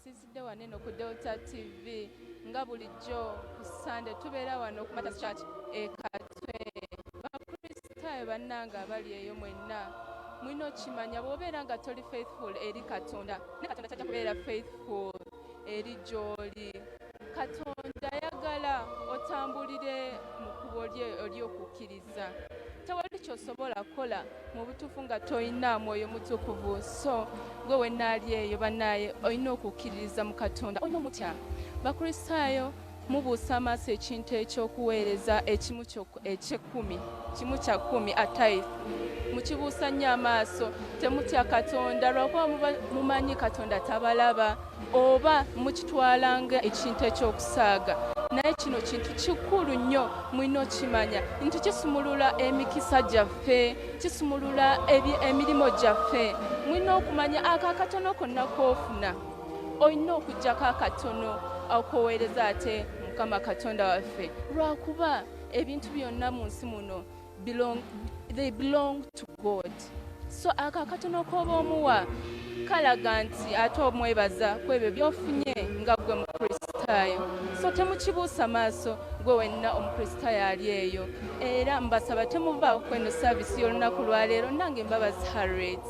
Nsinzidde wano eno ku Delta TV nga bulijjo ku Sande tubeera wano ku Martyrs Church e Katwe. Bakristaayo bannange abali eyo mwenna mulina okimanya bw'obeera nga toli faithful eri Katonda ne Katonda tajja kubeera faithful eri gy'oli. Katonda ayagala otambulire mu kkubo lye ery'okukkiriza. Tewali ky'osobola kukola mu butuufu nga tolina mwoyo mutukuvu. So gwe wenna ali eyo bannaaye olina okukkiririza mu Katonda, olina omutya. Bakristaayo mubuusa amaaso ekintu eky'okuweereza ekimu eky'ekkumi, kimu kya kkumi, a tithe. Mukibuusa nnyo amaaso, temutya Katonda lwakuba mumanyi Katonda tabalaba oba mukitwala nga ekintu eky'okusaaga. Naye kino kintu kikulu nnyo, mulina okimanya nti kisumulula emikisa gyaffe, kisumulula emirimu gyaffe. Mulina okumanya ako akatono konna k'ofuna olina okuggyako akatono okoweereza ate Mukama Katonda waffe, lwakuba ebintu byonna mu nsi muno they belong to God. So ako akatono k'oba omuwa kalaga nti ate omwebaza ku ebyo by'ofunye nga ggwe Mukristaayo. So temukibuusa maaso gwe wenna Omukristaayo ali eyo. Era mbasaba temuvaako ku eno saavisi y'olunaku lwaleero. Nange Mbabazi Harriet.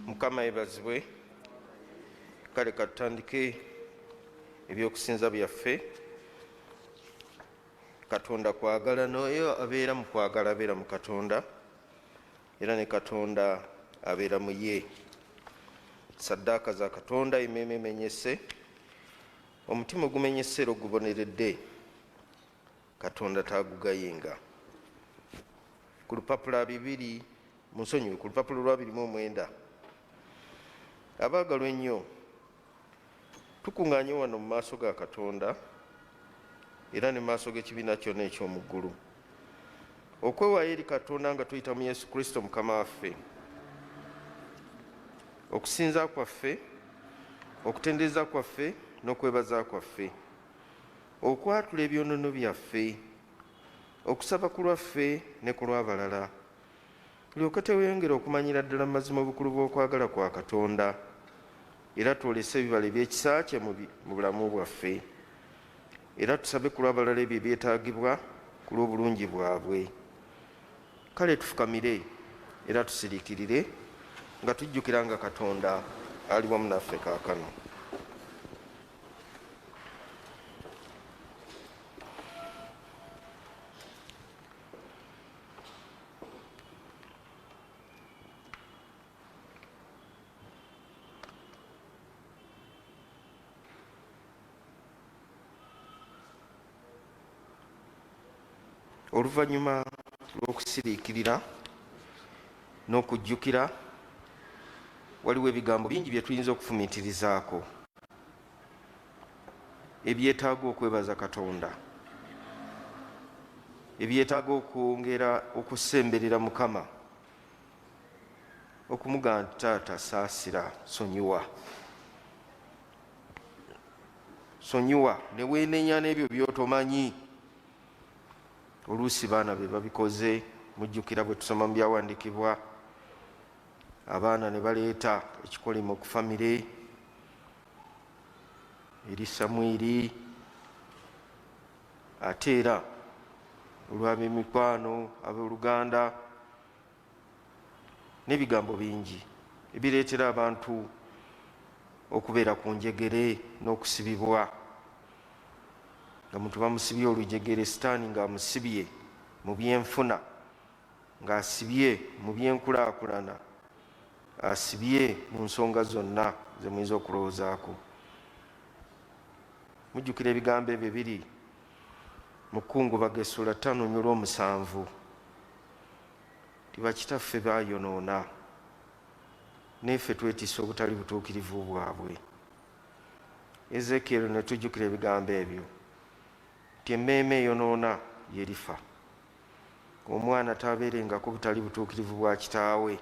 Mukama yebazibwe. Kale katutandike ebyokusinza byaffe. Katonda kwagala, n'oyo abeera mu kwagala abeera mu Katonda, era ne Katonda abeera mu ye. Saddaaka za Katonda emmeeme emenyese, omutima ogumenyese era oguboneredde, Katonda taagugayenga. Ku lupapula 2, munsonyiwe, ku lupapula lwa 29, abaagalwa ennyo, tukuŋŋaanye wano mu maaso ga Katonda era ne mu maaso g'ekibiina kyonna eky'omu ggulu, okwewaayo eri Katonda nga tuyita mu Yesu Kristo Mukama waffe. Okusinza kwaffe, okutendereza kwaffe n'okwebaza kwaffe, okwatula ebyonoono byaffe, okusaba ku lwaffe ne ku lw'abalala, tulyoke tweyongere okumanyira ddala mu mazima obukulu bw'okwagala kwa Katonda, era twolese ebibala eby'ekisa kye mu bulamu bwaffe. Era tusabe ku lw'abalala ebyo ebyetaagibwa ku lw'obulungi bwabwe. Kale tufukamire era tusiriikirire nga tujjukira nga Katonda ali wamu naffe kaakano. Oluvannyuma lw'okusiriikirira n'okujjukira, waliwo ebigambo bingi bye tuyinza okufumiitirizaako ebyetaaga okwebaza Katonda, ebyetaaga okwongera okusemberera Mukama, okumugamba nti taata saasira, sonyiwa, sonyiwa, ne weenenya n'ebyo by'otomanyi. Oluusi baana be babikoze, mujjukira bwe tusoma mu byawandiikibwa, abaana ne baleeta ekikolimo ku famire eri Samwiri, ate era olw'ab'emikwano, ab'oluganda, n'ebigambo bingi ebireetera abantu okubeera ku njegere n'okusibibwa. Nga muntu bamusibye olujegere, sitaani ng'amusibye mu byenfuna, ng'asibye mu byenkulaakulana, asibye mu nsonga zonna ze muyinza okulowoozaako. Mujjukira ebigambo ebyo biri mu Kkungubaga essula 5:7, nti bakitaffe baayonoona, Naye ffe twetisse obutali butuukirivu bwabwe. Ezekiel ne tujjukira ebigambo ebyo nti emmeeme eyonoona yerifa. Omwana taabeerengako butali butuukirivu bwa kitaawe,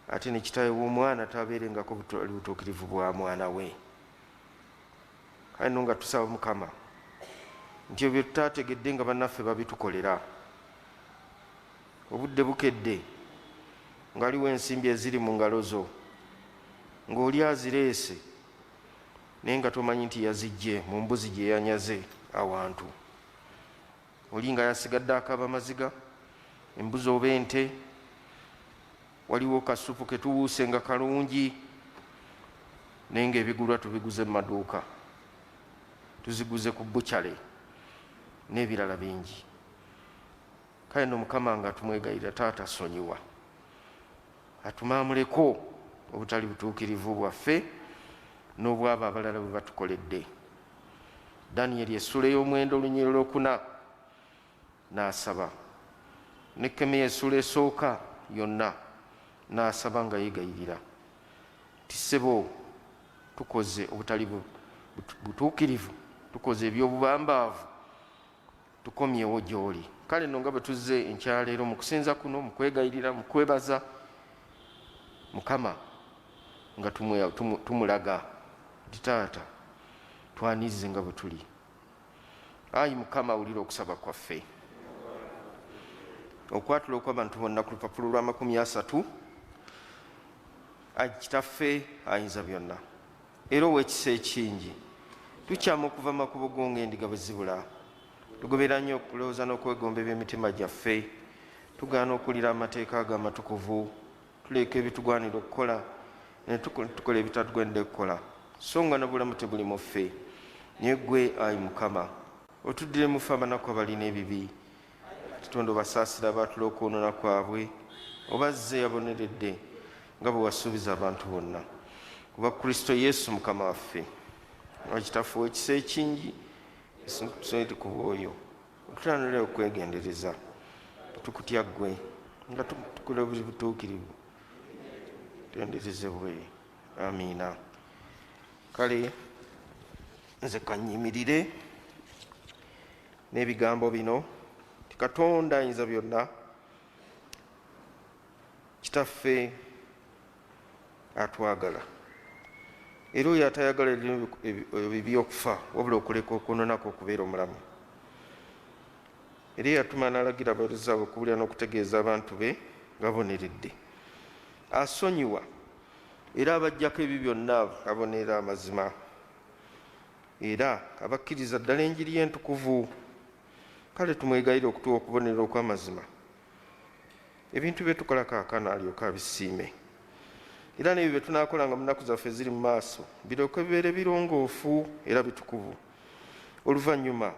ate ne kitaawe w'omwana taabeerengako butali butuukirivu bwa mwana we. Kale no nga tusaba Mukama nti ebyo tutaategedde nga bannaffe babitukolera. Obudde bukedde ng'aliwo ensimbi eziri mu ngalo zo ng'oli azireese naye nga tomanyi nti yaziggye mu mbuzi gye yanyaze awantu. Oli nga yasigadde akaaba maziga, embuzi oba ente. Waliwo kasupu ke tuwuuse nga kalungi naye ng'ebigulwa tubiguze mu maduuka, tuziguze ku bbucale n'ebirala bingi. Kale no Mukama nga tumwegayirira, Taata sonyiwa, atumaamuleko obutali butuukirivu bwaffe n'obwabo abalala bwe batukoledde. Daniyeli essuula ey'omwenda olunyiriri olwokuna n'asaba, Nekkemiya essuula esooka yonna n'asaba nga yeegayirira nti, Ssebo, tukoze obutali butuukirivu, tukoze eby'obubambaavu, tukomyewo gy'oli. Kale nno nga bwe tuzze enkyaleero mu kusinza kuno, mu kwegayirira, mu kwebaza Mukama, nga tumulaga nti Taata twanirize nga bwe tuli. Ayi Mukama, wulira okusaba kwaffe. Okwatula okw'abantu bonna ku lupapula olw'amakumi asatu. Ayi Kitaffe ayinza byonna era ow'ekisa ekingi, tukyama okuva mu makubo go ng'endiga bwe zibula. Tugoberera nnyo okulowooza n'okwegomba eby'emitima gyaffe. Tugaana okuwulira amateeka ago amatukuvu. Tuleka ebitugwanira okukola ne tukola ebitatugwanidde kukola, so nga n'obulamu tebuli mu ffe. Naye ggwe, ayi Mukama, otuddiremu ffe abanaku abalina ebibi. Katonda obasaasira abaatula okwonoona kwabwe, obazze aboneredde nga bwe wasuubiza abantu bonna. Kuba Kristo Yesu Mukama waffe. Nga Kitaffe ow'ekisa ekingi, tusonyiwe ku bw'oyo. Otutanulire okwegendereza, tukutya ggwe, nga tukola butuukirivu. Tenderezebwe. Amiina. Kale nze kannyimirire n'ebigambo bino nti Katonda ayinza byonna, Kitaffe atwagala, era oyo atayagala ebibi okufa wabula okuleka okwononako okubeera omulamu. Era eyatuma n'alagira abaweereza be okubuulira n'okutegeeza abantu be ngaboneredde. Asonyiwa era abaggyako ebi byonna abonera amazima, era abakkiriza ddala enjiri ye entukuvu. Kale tumwegayirire okutuwa okubonerera okw'amazima, ebintu bye tukola kaakano alyoke abisiime, era n'ebyo bye tunaakolanga mu nnaku zaffe eziri mu maaso biryoke bibeere birongoofu era bitukuvu. Oluvannyuma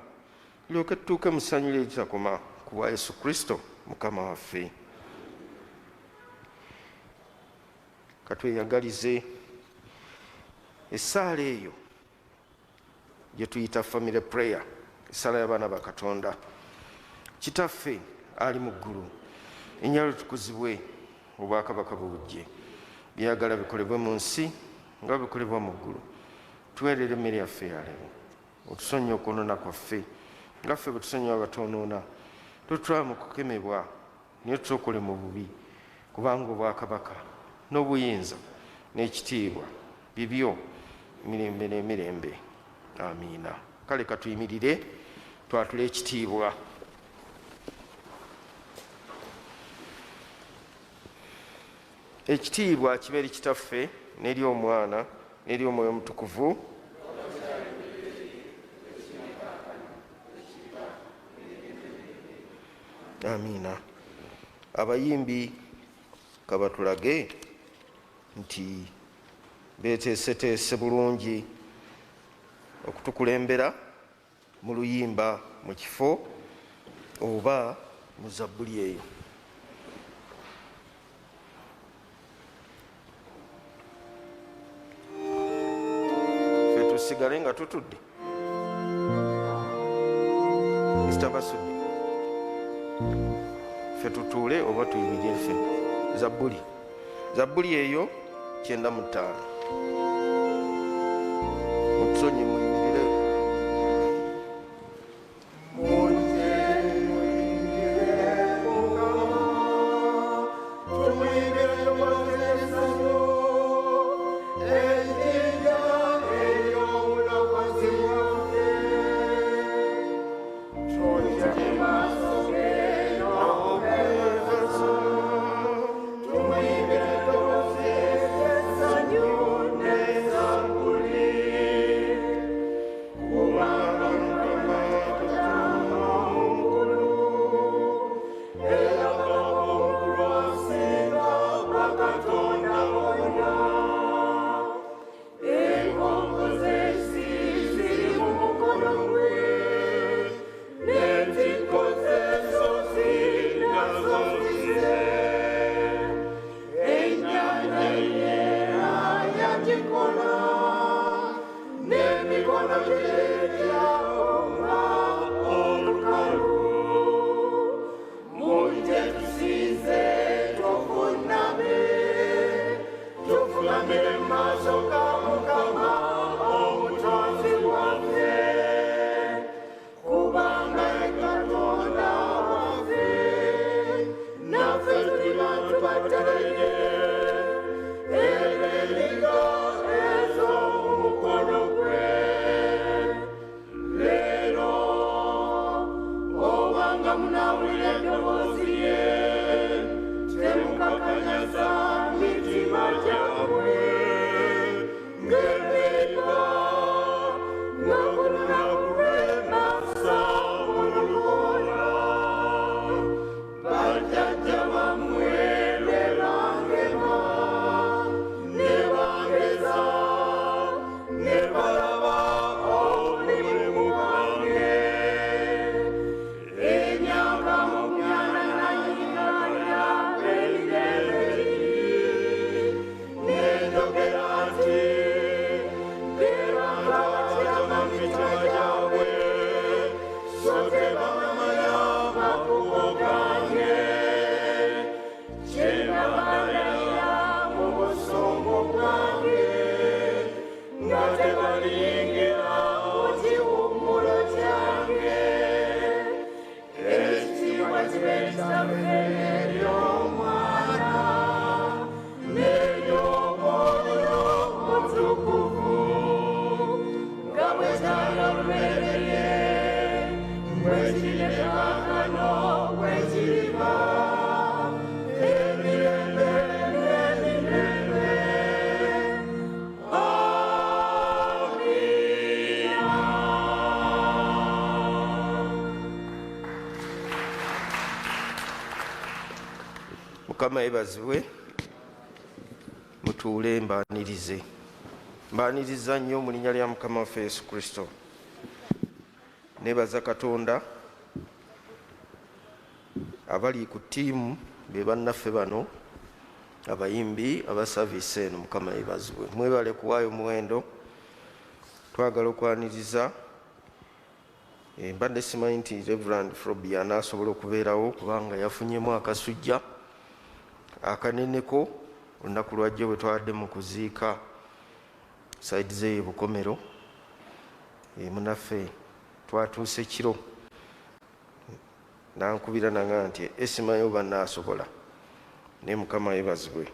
tulyoke tutuuke mu ssanyu lye eritakoma ku bwa Yesu Kristo Mukama waffe. Katweyagalize essaala eyo gye tuyita family prayer, essaala y'abaana ba Katonda. Kitaffe ali mu ggulu, erinnya lyo litukuzibwe, obwakabaka bwo bujje, by'oyagala bikolebwe mu nsi nga bwe bikolebwa mu ggulu. Tuweerere emmere yaffe ya leero, otusonyiwe okwonoona kwaffe nga ffe bwe tusonyiwa abatwonoona, totutwala mu kukemebwa, naye tutokole mu bubi, kubanga obwakabaka n'obuyinza n'ekitiibwa bibyo emirembe n'emirembe. Amiina. Kale katuyimirire twatule ekitiibwa. Ekitiibwa kibe eri Kitaffe n'eri Omwana n'eri Omwoyo Omutukuvu. Amiina. Abayimbi kabatulage nti beeteeseteese bulungi okutukulembera mu luyimba mu kifo oba mu zabbuli eyo. Ffe tusigale nga tutudde. Mr. Basudde, ffe tutuule oba tuyimirire? Ffe zabbuli. Zabbuli eyo 95. Mutusonyi muyimirire. Mukama yeebazibwe. Mutuule mbaanirize. Mbaaniriza nnyo mu linnya lya Mukama waffe Yesu Kristo. Neebaza Katonda abali ku ttiimu be bannaffe bano abayimbi aba saviisi eno. Mukama yeebazibwe, mwebale kuwaayo omuwendo. Twagala okwaniriza, mbadde simanyi nti Reverend Frobia anaasobola okubeerawo kubanga yafunyemu akasujja akaneneko olunaku lwajjo bwe twadde mu kuziika side ze Bukomero. Munaffe twatuuse kiro nankubira nanga nti esimanyi oba naasobola, naye Mukama yeebazibwe.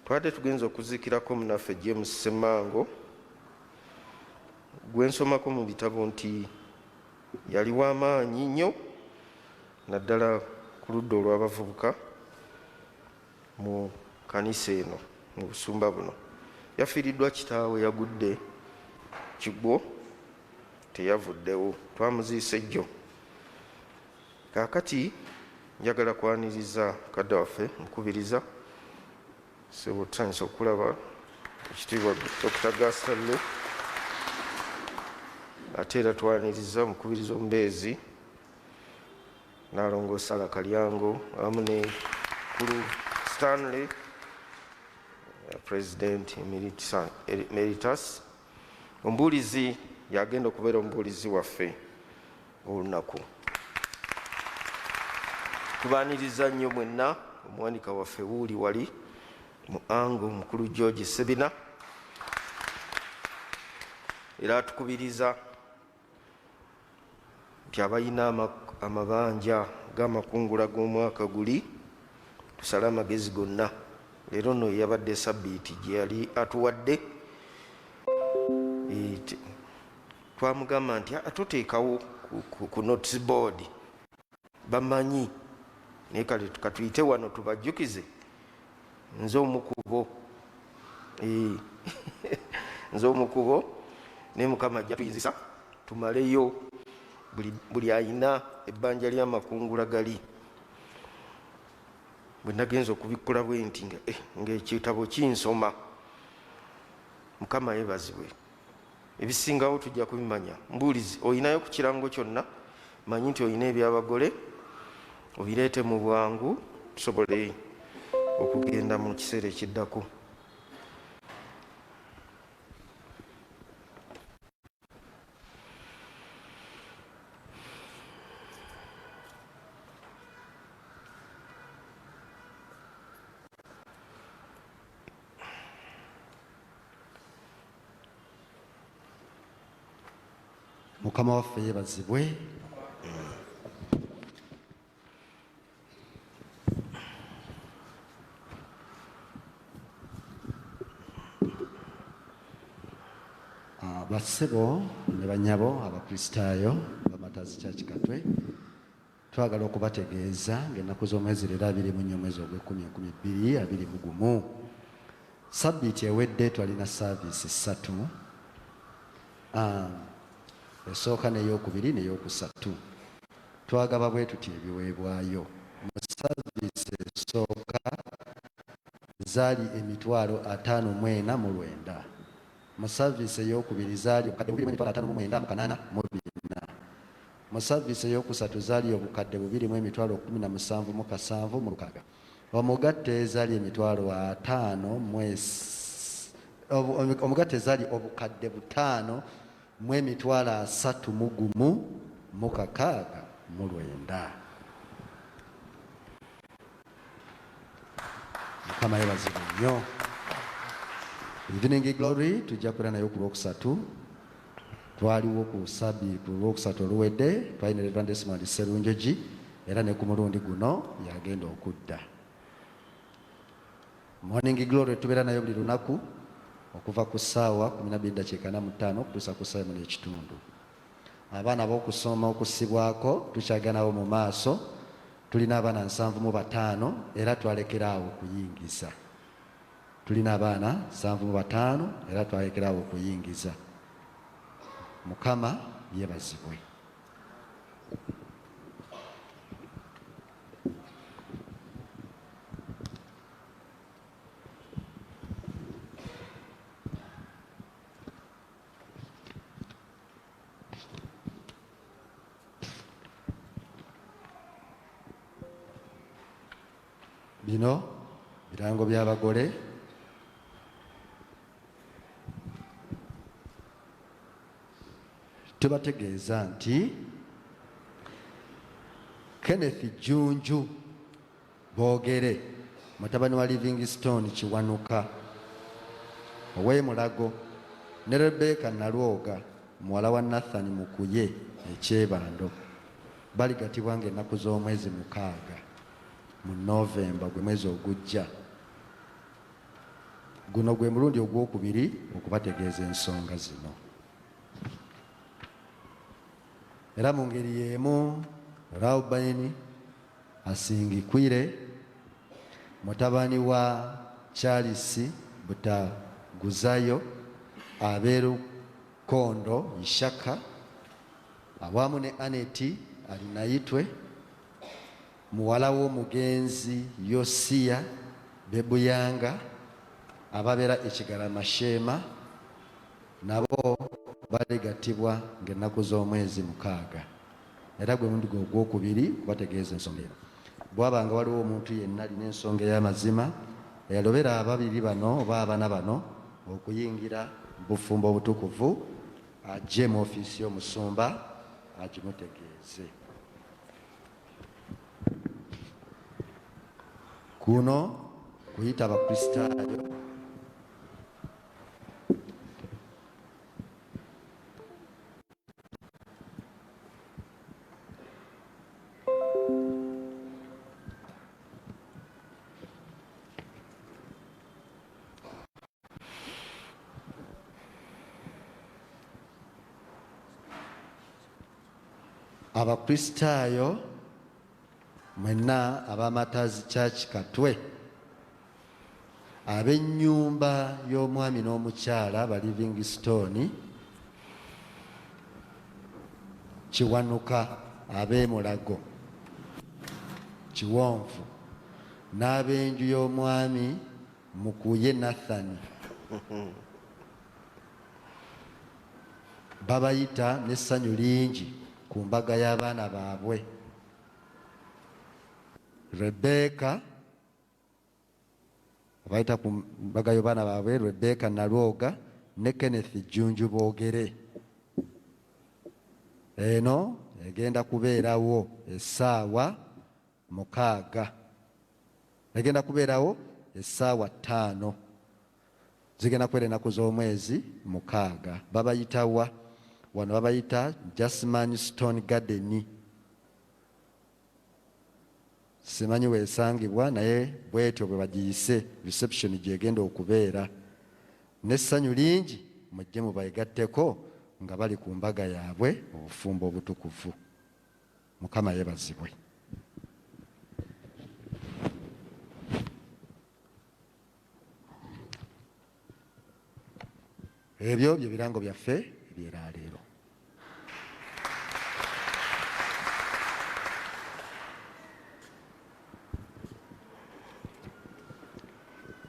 Twadde tugenza okuziikirako munaffe James Ssemango, gwe nsomako mu bitabo nti yali w'amaanyi nnyo naddala ku ludda olw'abavubuka mu kanisa eno mu busumba buno. Yafiiriddwa kitaawe, yagudde kigwo teyavuddewo, twamuziise jjo. Kaakati njagala kwaniriza mukadde waffe mukubiriza sebo, tutandise okulaba ekitiibwa Dr. Gastalle. Ate era twaniriza omukubiriza omubeezi Nalongo Sala Kalyango awamu ne Kulu Stanley, President Emeritus. Omubuulizi yagenda okubeera omubuulizi waffe olunaku. Tubaaniriza nnyo mwenna. Omuwanika waffe wuuli wali. Mu ango mukulu George Sebina era atukubiriza nti abalina amabanja g'amakungula g'omwaka guli tusale amagezi gonna. Leero nno yabadde sabbiiti gye yali atuwadde. Twamugamba nti tuteekawo ku notice board bamanyi, naye kale katuyite wano tubajjukize. Nze omukubo, nze omukubo, naye Mukama ajja tuyinzisa tumaleyo buli ayina ebbanja ly'amakungula gali. Bwe nagenza okubikkula bwe nti ng'ekitabo kinsoma. Mukama yeebazibwe. Ebisingawo tujja kubimanya. Mbuulizi, olinayo ku kirango kyonna? Manyi nti olina ebyabagole, obireete mu bwangu tusobole okugenda mu kiseera ekiddako. Mukama waffe yeebazibwe. Bassebo ne bannyabo Abakristaayo b'Amatazi Church Katwe, twagala okubategeeza ng'ennaku z'omwezi leero 24 omwezi ogw'ekkumi 2021. Sabbiiti ewedde twalina saaviisi 3, esooka n'eyokubiri n'eyokusatu. Twagaba bwe tuti ebiweebwayo. Mu saaviisi esooka zaali emitwalo 54 mu 900. Mu saaviisi eyokubiri zaali obukadde 2 559 804. Mu saaviisi eyokusatu zaali obukadde 2 017 706. Omugatte zaali emitwalo ataano mu omugatte zaali obukadde 5 331 609. Mukama yeebazibwe nnyo. Evening Glory tujja kubeera nayo ku Lwokusatu. Twaliwo ku sabi ku Lwokusatu oluwedde, twalina Reverend Desmond Serunjogi, era ne ku mulundi guno yagenda okudda. Morning Glory tubeera nayo buli lunaku okuva ku ssaawa 12:45 okutuusa ku ssaawa 1:30. Abaana ab'okusoma okusibwako tukyaganawo mu maaso. Tulina abaana 75 era twalekera awo okuyingiza. Tulina abaana 75 era twalekera awo okuyingiza. Mukama yeebazibwe. Bino birango by'abagole. Tubategeeza nti Kenneth Junju Boogere, mutabani wa Livingstone Kiwanuka ow'e Mulago ne Rebecca Nalwoga muwala wa Nathan Mukuye e Kyebando baligatibwa ng'ennaku z'omwezi 6 mu Novemba, gwe mwezi ogujja. Guno gwe mulundi ogwokubiri okubategeeza ensonga zino. Era mu ngeri y'emu Raubaini Asingikwire, mutabani wa Charles Butaguzayo ab'e Rukondo Ishaka awamu ne Aneti Alinayitwe muwala w'omugenzi Yosiya Bebuyanga ababeera e Kigarama Sheema nabo baligattibwa ng'ennaku z'omwezi 6, era gwe mulundi gwe ogwokubiri kubategeeza ensonga eno. Bwaba nga waliwo omuntu yenna alina ensonga ey'amazima eyalobera ababiri bano oba abana bano okuyingira mu bufumbo obutukuvu, ajje mu ofiisi y'omusumba agimutegeeze. Kuno Kuyita Abakristaayo Abakristaayo mwenna ab'Amatazi Church Katwe, ab'ennyumba y'omwami n'omukyala ba Livingstone Kiwanuka ab'e Mulago Kiwonvu, n'ab'enju y'omwami Mukuye Nathan babayita n'essanyu lingi ku mbaga y'abaana baabwe Rebeka. Bayita ku mbaga y'abaana baabwe Rebeka Nalwoga ne Kenneth Jjunju Boogere. Eno egenda kubeerawo essaawa 6, egenda kubeerawo essaawa 5, zigenda kubeera ennaku z'omwezi 6. Babayitawa wano? Babayita Jasmine Stone Garden. Simanyi weesangibwa, naye bwetyo bwe bagiyise reception gyegenda okubeera. N'essanyu lingi mujje mubaegatteko nga bali ku mbaga yaabwe mu bufumbo obutukuvu. Mukama yeebazibwe. Ebyo bye birango byaffe ebyeraleero.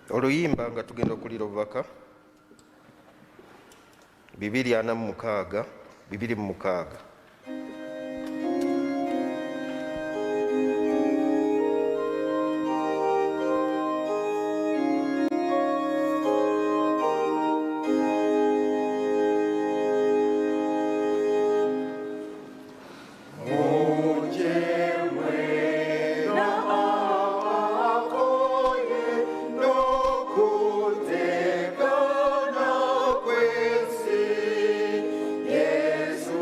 Oluyimba nga tugenda okulira obubaka, 246, 26. Yesu.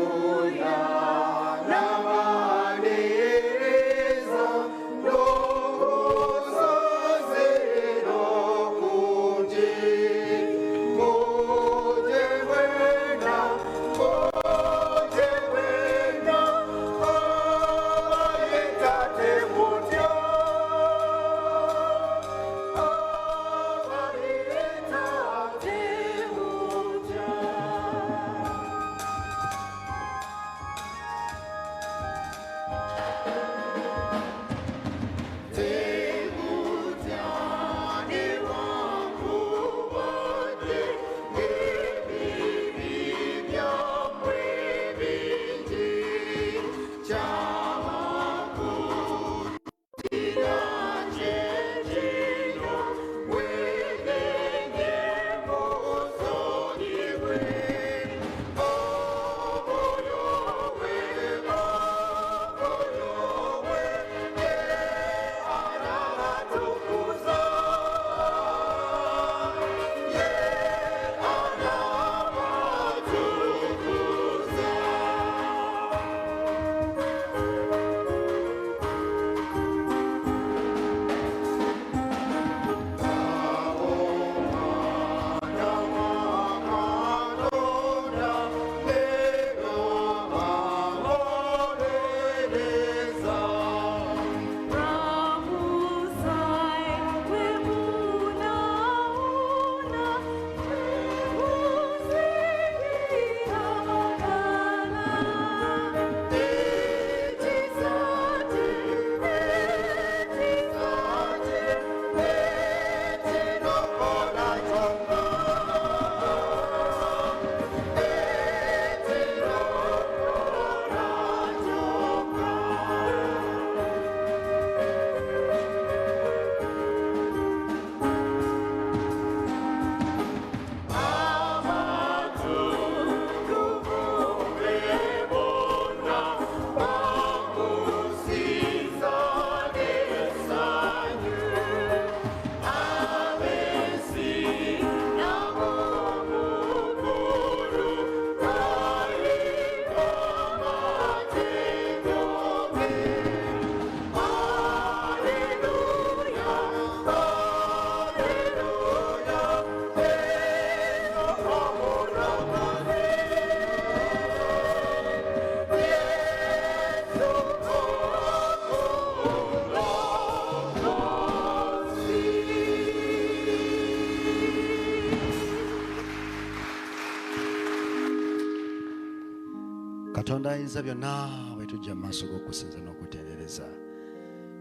Ayinza byonna, bwe tujja mu maaso g'okusinza n'okutendereza,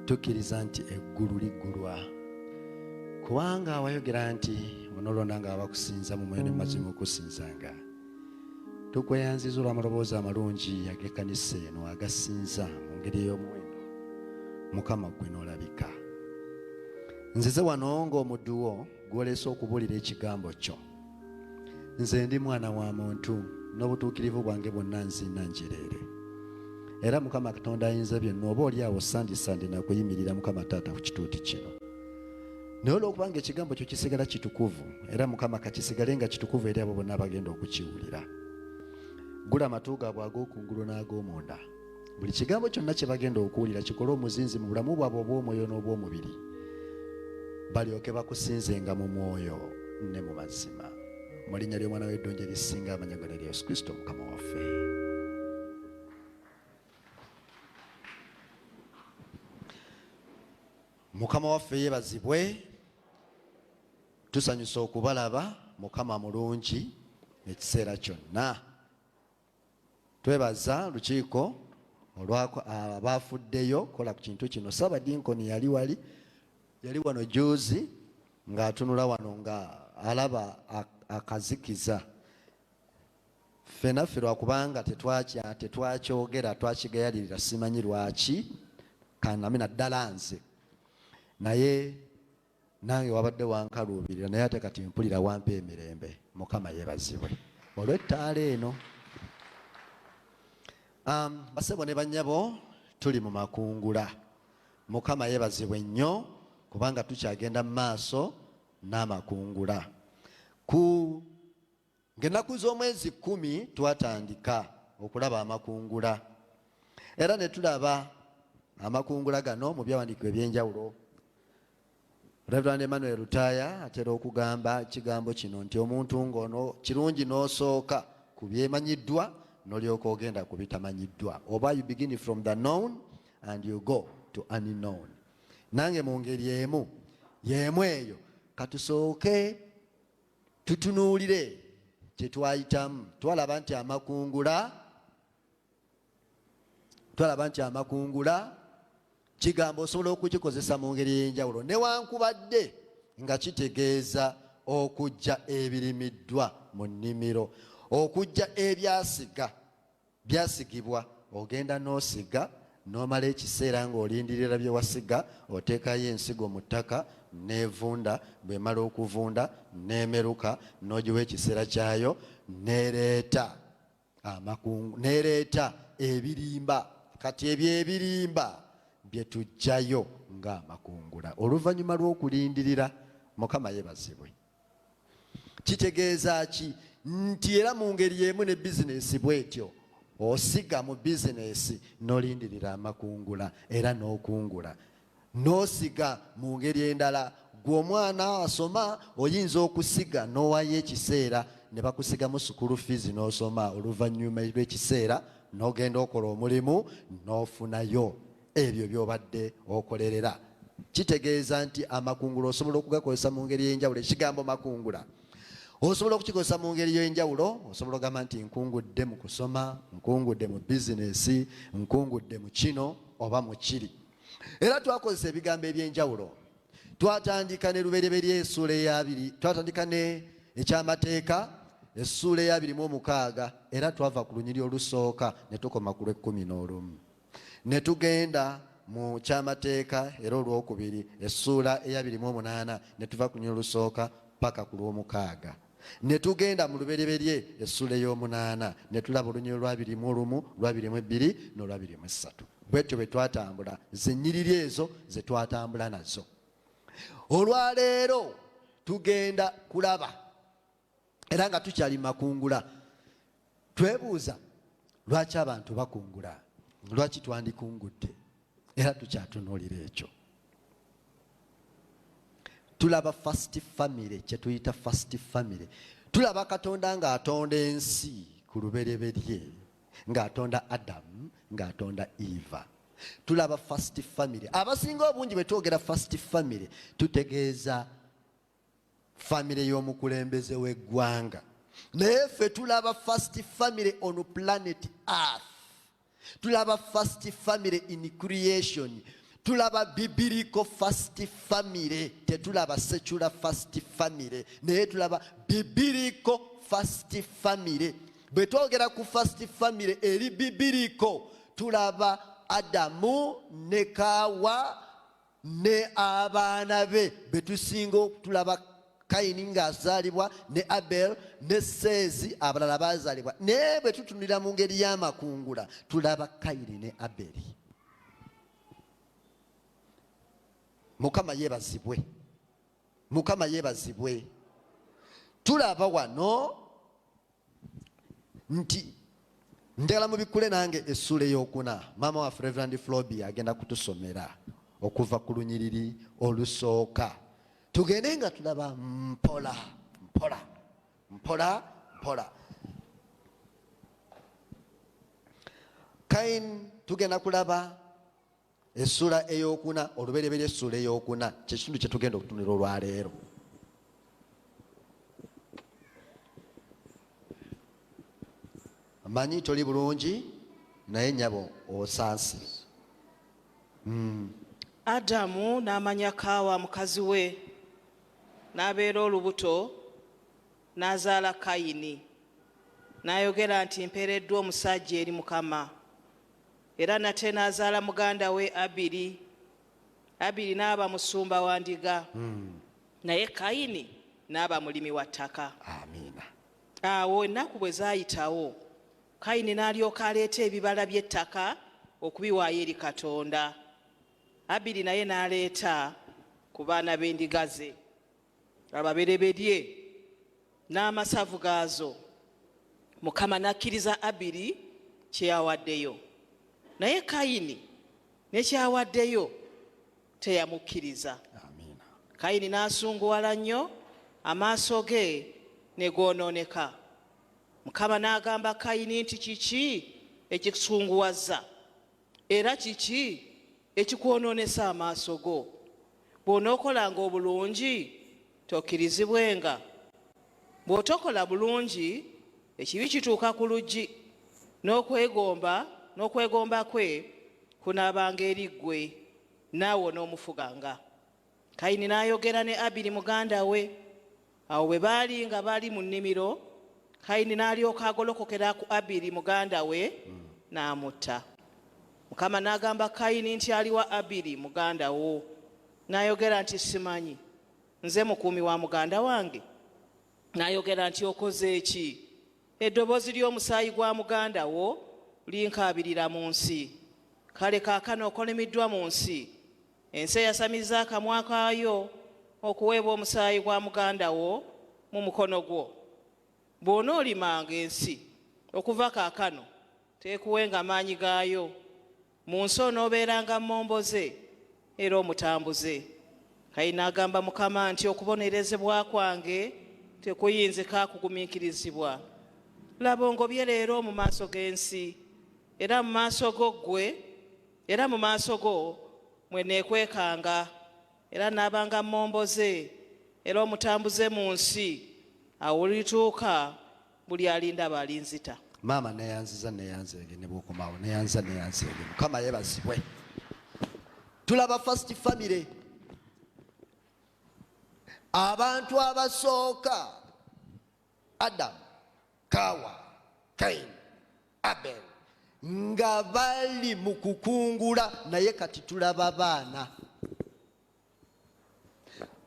tukkiriza nti eggulu liggulwa, kubanga wayogera nti onolonda nga abakusinza mu mwoyo ne mu mazima okusinzanga. Tukweyanziza olw'amaloboozi amalungi ag'ekkanisa eno agasinza mu ngeri ey'omuwendo. Mukama, ggwe n'olabika. Nzize wano ng'omuddu wo gw'oleese okubuulira ekigambo kyo. Nze ndi mwana wa muntu, n'obutuukirivu bwange bwonna nziina njereere. Era Mukama Katonda Ayinza byonna, oba oli awo sandisande nakuyimirira, Mukama Taata, ku kituuti kino, naye olw'okubanga ekigambo kyo kisigala kitukuvu, era Mukama kakisigale nga kitukuvu eri abo bonna abagenda okukiwulira. Gula amatu gaabwe ag'okungulu n'ag'omunda, buli kigambo kyonna kye bagenda okuwulira kikole omuzinzi mu bulamu bwabwe obw'omwoyo n'obw'omubiri, balyoke bakusinzenga mu mwoyo ne mu mazima, mu linnya ly'Omwana w'eddungi erisinga amanya gonna, erya Yesu Kristo Mukama waffe. Mukama waffe yeebazibwe. Tusanyusa okubalaba. Mukama mulungi ekiseera kyonna. Twebaza lukiiko olwabafuddeyo kola ku kintu kino. Saabadinkoni yali wali, yali wano juzi ng'atunula wano nga alaba akazikiza. Ffena ffe lwakubanga tetwakyogera, twakigayalirira, simanyi lwaki kanami, naddala nze, naye nange wabadde wankaluubirira, naye ate kati mpulira wampa emirembe. Mukama yeebazibwe olw'ettaala eno. Basebo ne bannyabo, tuli mu makungula. Mukama yeebazibwe nnyo kubanga tukyagenda mu maaso n'amakungula. Ku ng'ennaku z'omwezi 10 twatandika okulaba amakungula, era ne tulaba amakungula gano mu byawandiikibwa ebyenjawulo. Reverend Emmanuel Lutaaya atera okugamba ekigambo kino nti omuntu ng'ono kirungi n'osooka ku byemanyiddwa n'olyoka ogenda ku bitamanyiddwa, oba you begin from the known and you go to unknown. Nange mu ngeri emu y'emu eyo, katusooke tutunuulire kye twayitamu. Twalaba nti amakungula kigambo osobola okukikozesa mu ngeri ey'enjawulo, newankubadde nga kitegeeza okujja ebirimiddwa mu nnimiro, okujja ebyasiga byasigibwa. Ogenda n'osiga n'omala ekiseera ng'olindirira bye wasiga. Oteekayo ensigo mu ttaka n'evunda, bw'emala okuvunda n'emeruka, n'ogiwa ekiseera kyayo, n'ereeta amakungu, n'ereeta ebirimba. Kati ebyo ebirimba bye tuggyayo ng'amakungula oluvannyuma lw'okulindirira. Mukama yeebazibwe. Kitegeeza ki? Nti era mu ngeri emu ne bizinesi bwetyo, osiga mu bizinesi n'olindirira amakungula era n'okungula. N'osiga mu ngeri endala, gwe omwana asoma, oyinza okusiga n'owayo ekiseera ne bakusigamu school fees n'osoma, oluvannyuma lw'ekiseera n'ogenda okola omulimu n'ofunayo ebyo by'obadde okolerera. Kitegeeza nti amakungula osobola okugakozesa mu ngeri ey'enjawulo. Ekigambo makungula osobola okukikozesa mu ngeri y'enjawulo. Osobola okugamba nti nkungudde mu kusoma, nkungudde mu bizinesi, nkungudde mu kino oba mu kiri. Era twakozesa ebigambo ebyenjawulo. Twatandika ne Lubereberye essuula eyabiri, twatandika ne Ekyamateeka essuula eyabiri mu omukaaga, era twava ku lunyiri olusooka ne tukoma ku lw'ekkumi n'olumu, ne tugenda mu Kyamateeka era olwokubiri essuula eyabiri mu omunaana, ne tuva ku lunyiri olusooka paka ku lw'omukaaga, ne tugenda mu Lubereberye essuula ey'omunaana, ne tulaba olunyiri olwabiri mu olumu, lwabiri mu ebbiri n'olwabiri mu essatu. Bwetyo bwe twatambula, zenyiriri ezo ze twatambula nazo. Olwaleero tugenda kulaba, era nga tukyali makungula, twebuuza lwaki abantu bakungula, lwaki twandikungudde. Era tukyatunuulira ekyo, tulaba first family, kyetuyita first family. Tulaba Katonda ng'atonda ensi ku lubereberye, ng'atonda Adamu, ng'atonda Eva. Tulaba first family. Abasinga obungi bwe twogera first family tutegeeza famire y'omukulembeze w'eggwanga, naye ffe tulaba first family on planet Earth. Tulaba first family in creation. Tulaba biblical first family. Tetulaba secular first family, naye tulaba biblical first family. Bwe twogera ku first family eri biblical, tulaba Adamu ne Kaawa ne abaana be betusinga. Tulaba Kayini ng'azaalibwa ne Abel ne Seezi, abalala baazaalibwa, naye bwe tutunulira mu ngeri y'amakungula tulaba Kayini ne Abeli. Mukama yeebazibwe, Mukama yeebazibwe. Tulaba wano nti njagala mubikkule nange essuula ey'okuna. Maama waffe Reverend Flobia agenda kutusomera okuva ku lunyiriri olusooka, tugende nga tulaba mpola mpola mpola mpola. Kain, tugenda kulaba essuula ey'okuna, olubereberye essuula ey'okuna, kyekitundu kye tugenda okutunula olwaleero. Manyi toli bulungi, naye nnyabo osansi. Adamu n'amanya Kaawa mukazi we, n'abeera olubuto, n'azaala Kayini. N'ayogera nti, Mpeereddwa omusajja eri Mukama. Era nate n'azaala muganda we Abiri. Abiri n'aba musumba wa ndiga, naye Kayini n'aba mulimi wa ttaka. Amiina. Awo ennaku bwe zaayitawo, Kayini n'alyoka aleeta ebibala by'ettaka okubiwaayo eri Katonda. Abiri naye n'aleeta ku baana b'endiga ze ababereberye n'amasavu gaazo. Mukama n'akkiriza Abiri kye yawaddeyo, naye Kayini ne ky'awaddeyo teyamukkiriza. Amiina. Kayini n'asunguwala nnyo, amaaso ge ne goonooneka. Mukama n'agamba Kayini nti, Kiki ekikusunguwazza, era kiki ekikwonoonesa amaaso go? Bw'onookolanga obulungi, tokkirizibwenga? Bw'otokola bulungi, ekibi kituuka ku luggi, n'okwegomba kwe kunaabanga eri ggwe, naawe onoomufuganga. Kayini n'ayogera ne Abiri muganda we. Awo bwe baali nga bali mu nnimiro, Kayini n'alyoka agolokokera ku Abiri muganda we n'amutta. Mukama n'agamba Kayini nti, Aliwa Abiri muganda wo? N'ayogera nti, Simanyi, nze mukuumi wa muganda wange? N'ayogera nti, Okoze ki? Eddoboozi ly'omusaayi gwa muganda wo linkaabirira mu nsi. Kale kaakano okolimiddwa mu nsi, ensi eyasamizza akamwa kaayo okuweebwa omusaayi gwa muganda wo mu mukono gwo. Bw'onoolimanga ensi okuva kaakano, teekuwenga maanyi gaayo. Mu nsi onoobeeranga mmomboze era omutambuze. Kayini n'agamba Mukama nti, Okubonerezebwa kwange tekuyinzika kugumiikirizibwa. Laba, ongobye leero mu maaso g'ensi, era mu maaso go ggwe, era mu maaso go mwe neekwekanga, era naabanga mmomboze era omutambuze mu nsi. Awo lulituuka buli alindaba alinzita. Maama neyanziza, neyanzeege, ne bwokomawo neyanziza, neyanzeege. Mukama yebazibwe. Tulaba first family, abantu abasooka, Adamu, Kawa, Kain, Abel, nga bali mu kukungula, naye kati tulaba baana.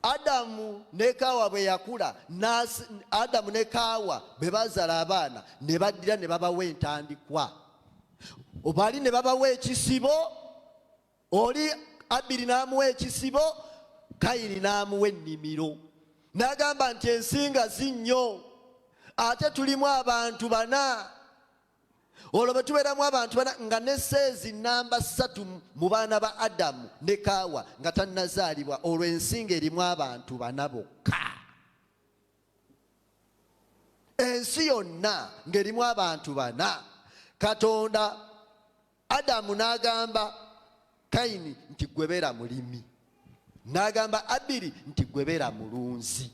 Adamu ne Kawa bwe yakula, Adamu ne Kawa bwe bazaala abaana, ne baddira ne babawa entandikwa, bali ne babawa ekisibo. Oli Abiri n'amuwa ekisibo, Kayini n'amuwa ennimiro. N'agamba nti ensi nga nnyo, ate tulimu abantu bana. Olwo bwe tubeeramu abantu bana, nga ne Seezi namba 3 mu baana ba Adamu ne Kaawa nga tannazaalibwa, olwo ensi ng'erimu abantu bana bokka. Ensi yonna ng'erimu abantu bana. Katonda Adamu n'agamba Kayini nti, Gwe beera mulimi. N'agamba Abiri nti, Gwe beera mulunzi.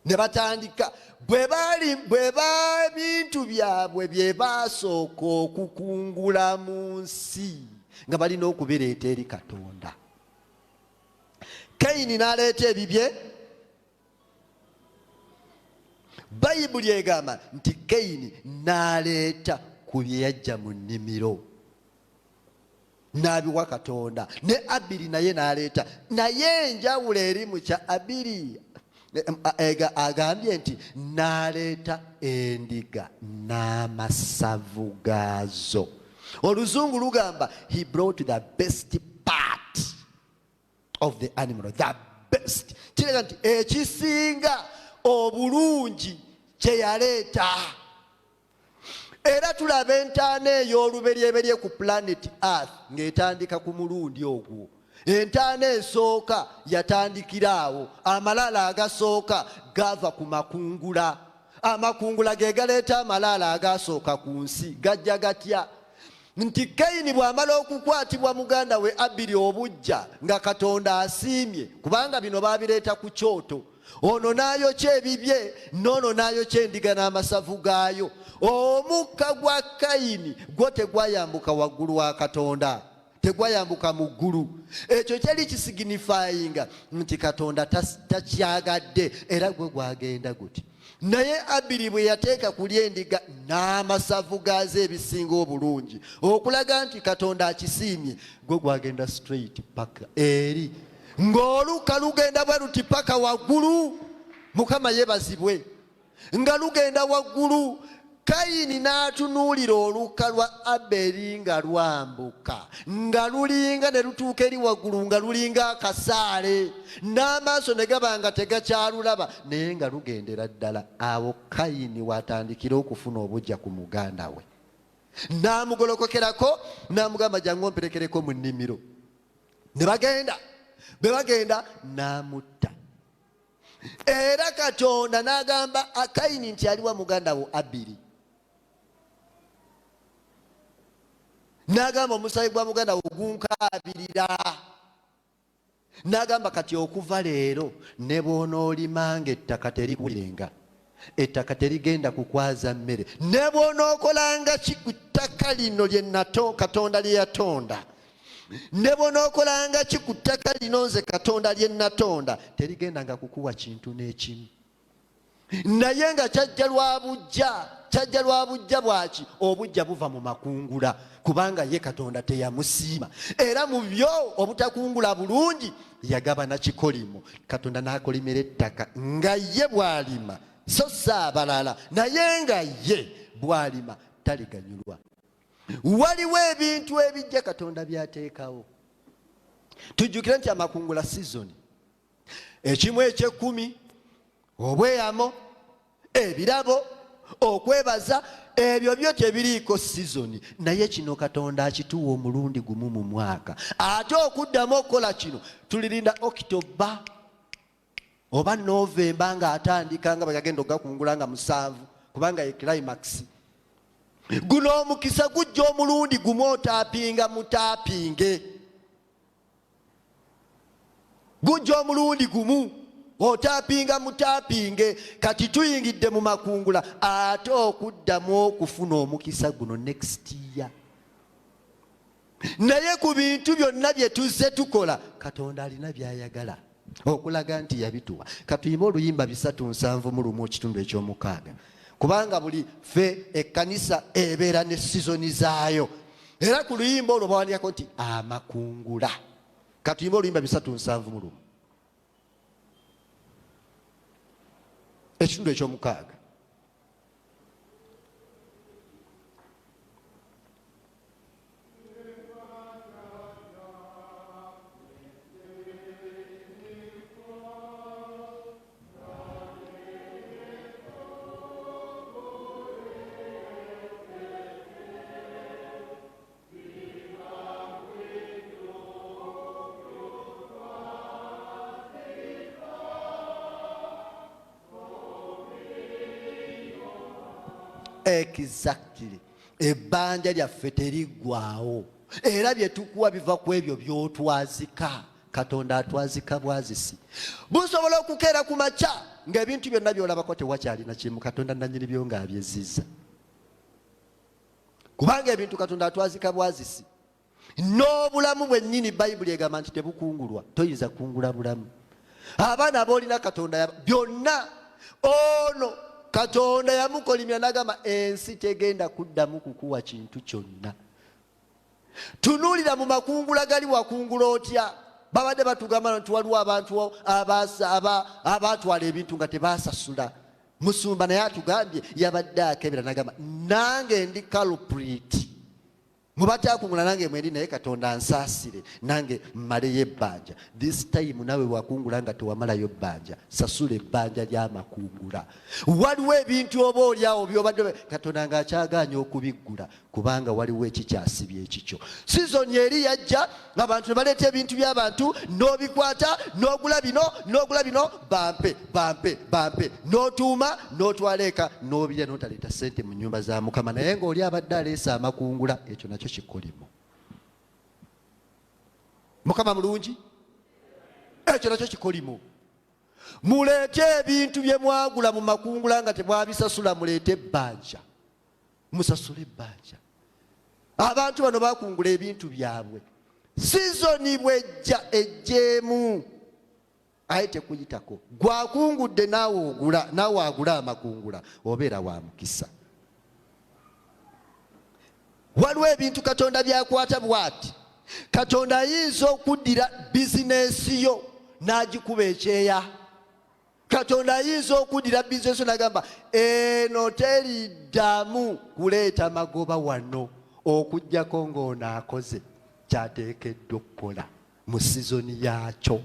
Ne batandika bwe bali bwe babintu byabwe bye baasooka okukungula mu nsi nga balina okubireeta eri Katonda. Kayini n'aleeta ebibye. Bayibuli egamba nti Kayini n'aleeta ku bye yajja mu nnimiro n'abiwa Katonda, ne Abiri naye n'aleeta. Naye enjawulo eri mu kya Abiri, agambye nti n'aleeta endiga n'amasavu gaazo. Oluzungu lugamba he brought the best part of the animal, the best. Kiraga nti ekisinga obulungi kye yaleeta. Era tulaba entaana ey'oluberyeberye ku planet Earth ng'etandika ku mulundi ogwo. Entaana esooka yatandikira awo. Amalaalo agasooka gaava ku makungula. Amakungula ge galeeta amalaalo agasooka ku nsi. Gajja gatya? Nti Kayini bw'amala okukwatibwa muganda we Abiri obuggya nga Katonda asiimye, kubanga bino baabireeta ku kyoto, ono n'ayokya ebibye n'ono n'ayokya endiga n'amasavu gaayo. Omukka gwa Kayini gwo tegwayambuka waggulu wa Katonda, tegwayambuka mu ggulu. Ekyo kyali kisiginifayinga nti Katonda takyagadde, era gwe gwagenda guti. Naye Abiri bwe yateeka kuli endiga n'amasavu gaazo ebisinga obulungi okulaga nti Katonda akisiimye, gwe gwagenda straight paka eri, ng'olukka lugenda bwe luti paka waggulu. Mukama yebazibwe, nga lugenda waggulu. Kayini n'atunuulira olukka lwa Aberi nga lwambuka, nga lulinga ne lutuuka eri waggulu, nga lulinga akasaale, n'amaaso ne gaba nga tegakyalulaba, naye nga lugendera ddala. Awo Kayini w'atandikira okufuna obuggya ku muganda we, n'amugolokokerako n'amugamba, jangu omperekereko mu nnimiro. Ne bagenda, bwe bagenda n'amutta. Era Katonda n'agamba Kayini nti aliwa muganda wo Abiri. N'agamba omusaayi gwa muganda wo gunkaabirira. N'agamba kati okuva leero ne bw'onoolimanga ettaka terikuwulirenga, ettaka terigenda kukwaza mmere, ne bw'onookolanga ki ku ttaka lino lye nato Katonda lye yatonda, ne bw'onookolanga ki ku ttaka lino nze Katonda lye natonda, terigendanga kukuwa kintu n'ekimu. Naye nga kyajja lwa buggya, kyajja lwa buggya bwaki? Obuggya buva mu makungula, kubanga ye Katonda teyamusiima. Era mu byo obutakungula bulungi yagabana kikolimo. Katonda n'akolimera ettaka nga ye bw'alima, so si abalala, naye nga ye bw'alima taliganyulwa. Waliwo ebintu ebijja Katonda by'ateekawo. Tujjukire nti amakungula sizoni, ekimu eky'ekkumi, obweyamo, ebirabo, okwebaza, ebyo byo tebiriiko sizoni. Naye kino Katonda akituwa omulundi gumu mu mwaka. Ate okuddamu okukola kino tulirinda Okitoba oba Novemba ng'atandika, nga bwe gagenda okugakungula nga 7, kubanga ye climax. Guno omukisa gujja omulundi gumu, otaapinga mutaapinge. Gujja omulundi gumu, otaapinga mutaapinge. Kati tuyingidde mu makungula, ate okuddamu okufuna omukisa guno next year. Naye ku bintu byonna bye tuzze tukola, Katonda alina by'ayagala okulaga nti yabituwa. Katuyimbe oluyimba 371 ekitundu eky'omukaaga, kubanga buli ffe ekkanisa ebeera ne sizoni zaayo. Era ku luyimba olwo bawandiikako nti amakungula. Katuyimbe oluyimba 371 ekitundu eky'omukaaga. Exactly. Ebbanja lyaffe teriggwaawo, era bye tukuwa biva ku ebyo by'otwazika. Katonda atwazika bwazisi. Busobola okukeera ku makya ng'ebintu byonna by'olabako tewakyalina kimu, Katonda nannyini byo ng'abyezizza. Kubanga ebintu Katonda atwazika bwazisi. N'obulamu bwennyini Bayibuli egamba nti tebukungulwa, toyinza kukungula bulamu. Abaana b'olina Katonda byonna, ono Katonda yamukolimira n'agamba ensi tegenda kuddamu kukuwa kintu kyonna. Tunuulira mu makungula gali, wakungula otya? Babadde batugamba nti waliwo abantu abaatwala ebintu nga tebasasula. Musumba naye atugambye yabadde akebera n'agamba nange ndi culprit. Mubatakungula nange mwendi, naye Katonda ansaasire nange mmaleyo ebbanja. This time nawe wakungula nga tewamalayo bbanja, sasula ebbanja ly'amakungula. Waliwo ebintu oba oliawo byobadde Katonda ng'akyagaanya okubiggula kubanga waliwo ekikyasibye ekikyo. Sizoni eri yajja abantu ne baleeta ebintu by'abantu, n'obikwata n'ogula bino n'ogula bino, bampe bampe bampe, n'otuuma n'otwala eka n'obirya n'otaleeta ssente mu nnyumba za Mukama, naye ng'oli abadde aleese amakungula. Ekyo nakyo kikolimo. Mukama mulungi, ekyo nakyo kikolimo. Muleete ebintu bye mwagula mu makungula nga temwabisasula, muleete ebbanja, musasule ebbanja. Abantu bano bakungula ebintu byabwe. Sizoni bwejja ejjeemu, aye tekuyitako. Gwakungudde naawe ogula, naawe agula amakungula, obeera wa mukisa. Waliwo ebintu Katonda byakwata bw'ati. Katonda ayinza okuddira bizinensi yo n'agikuba ekyeya. Katonda ayinza okuddira bizinensi yo n'agamba eno teriddamu kuleeta magoba wano okuggyako ng'ono akoze kyateekeddwa okukola mu sizoni yaakyo.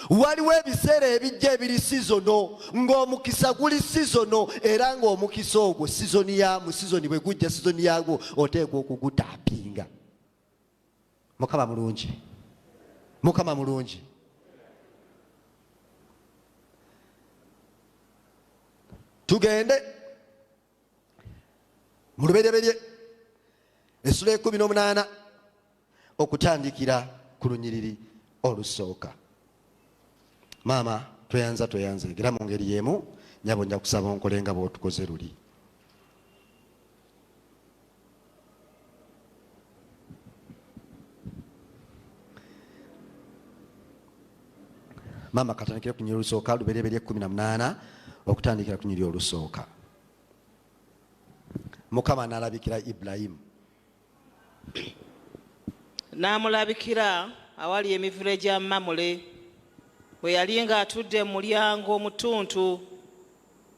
Waliwo ebiseera ebijja ebiri sizono ng'omukisa guli sizono, era ng'omukisa ogwo sizoni ya mu sizoni bwe gujja sizoni yaagwo oteekwa okugutaapinga. Mukama mulungi, Mukama mulungi. Tugende mu Lubereberye essula 18 okutandikira ku lunyiriri olusooka. Maama tweyanza tweyanze, era mu ngeri y'emu nyabo nja kusaba onkole nga bw'otukoze luli. Maama katandikire ku lunyiriri olusooka, Lubereberye 18 okutandikira ku lunyiriri olusooka. Mukama n'alabikira Ibulayimu. N'amulabikira awali emivule gya Mamule, bwe yali ng'atudde mu mulyango mu ttuntu.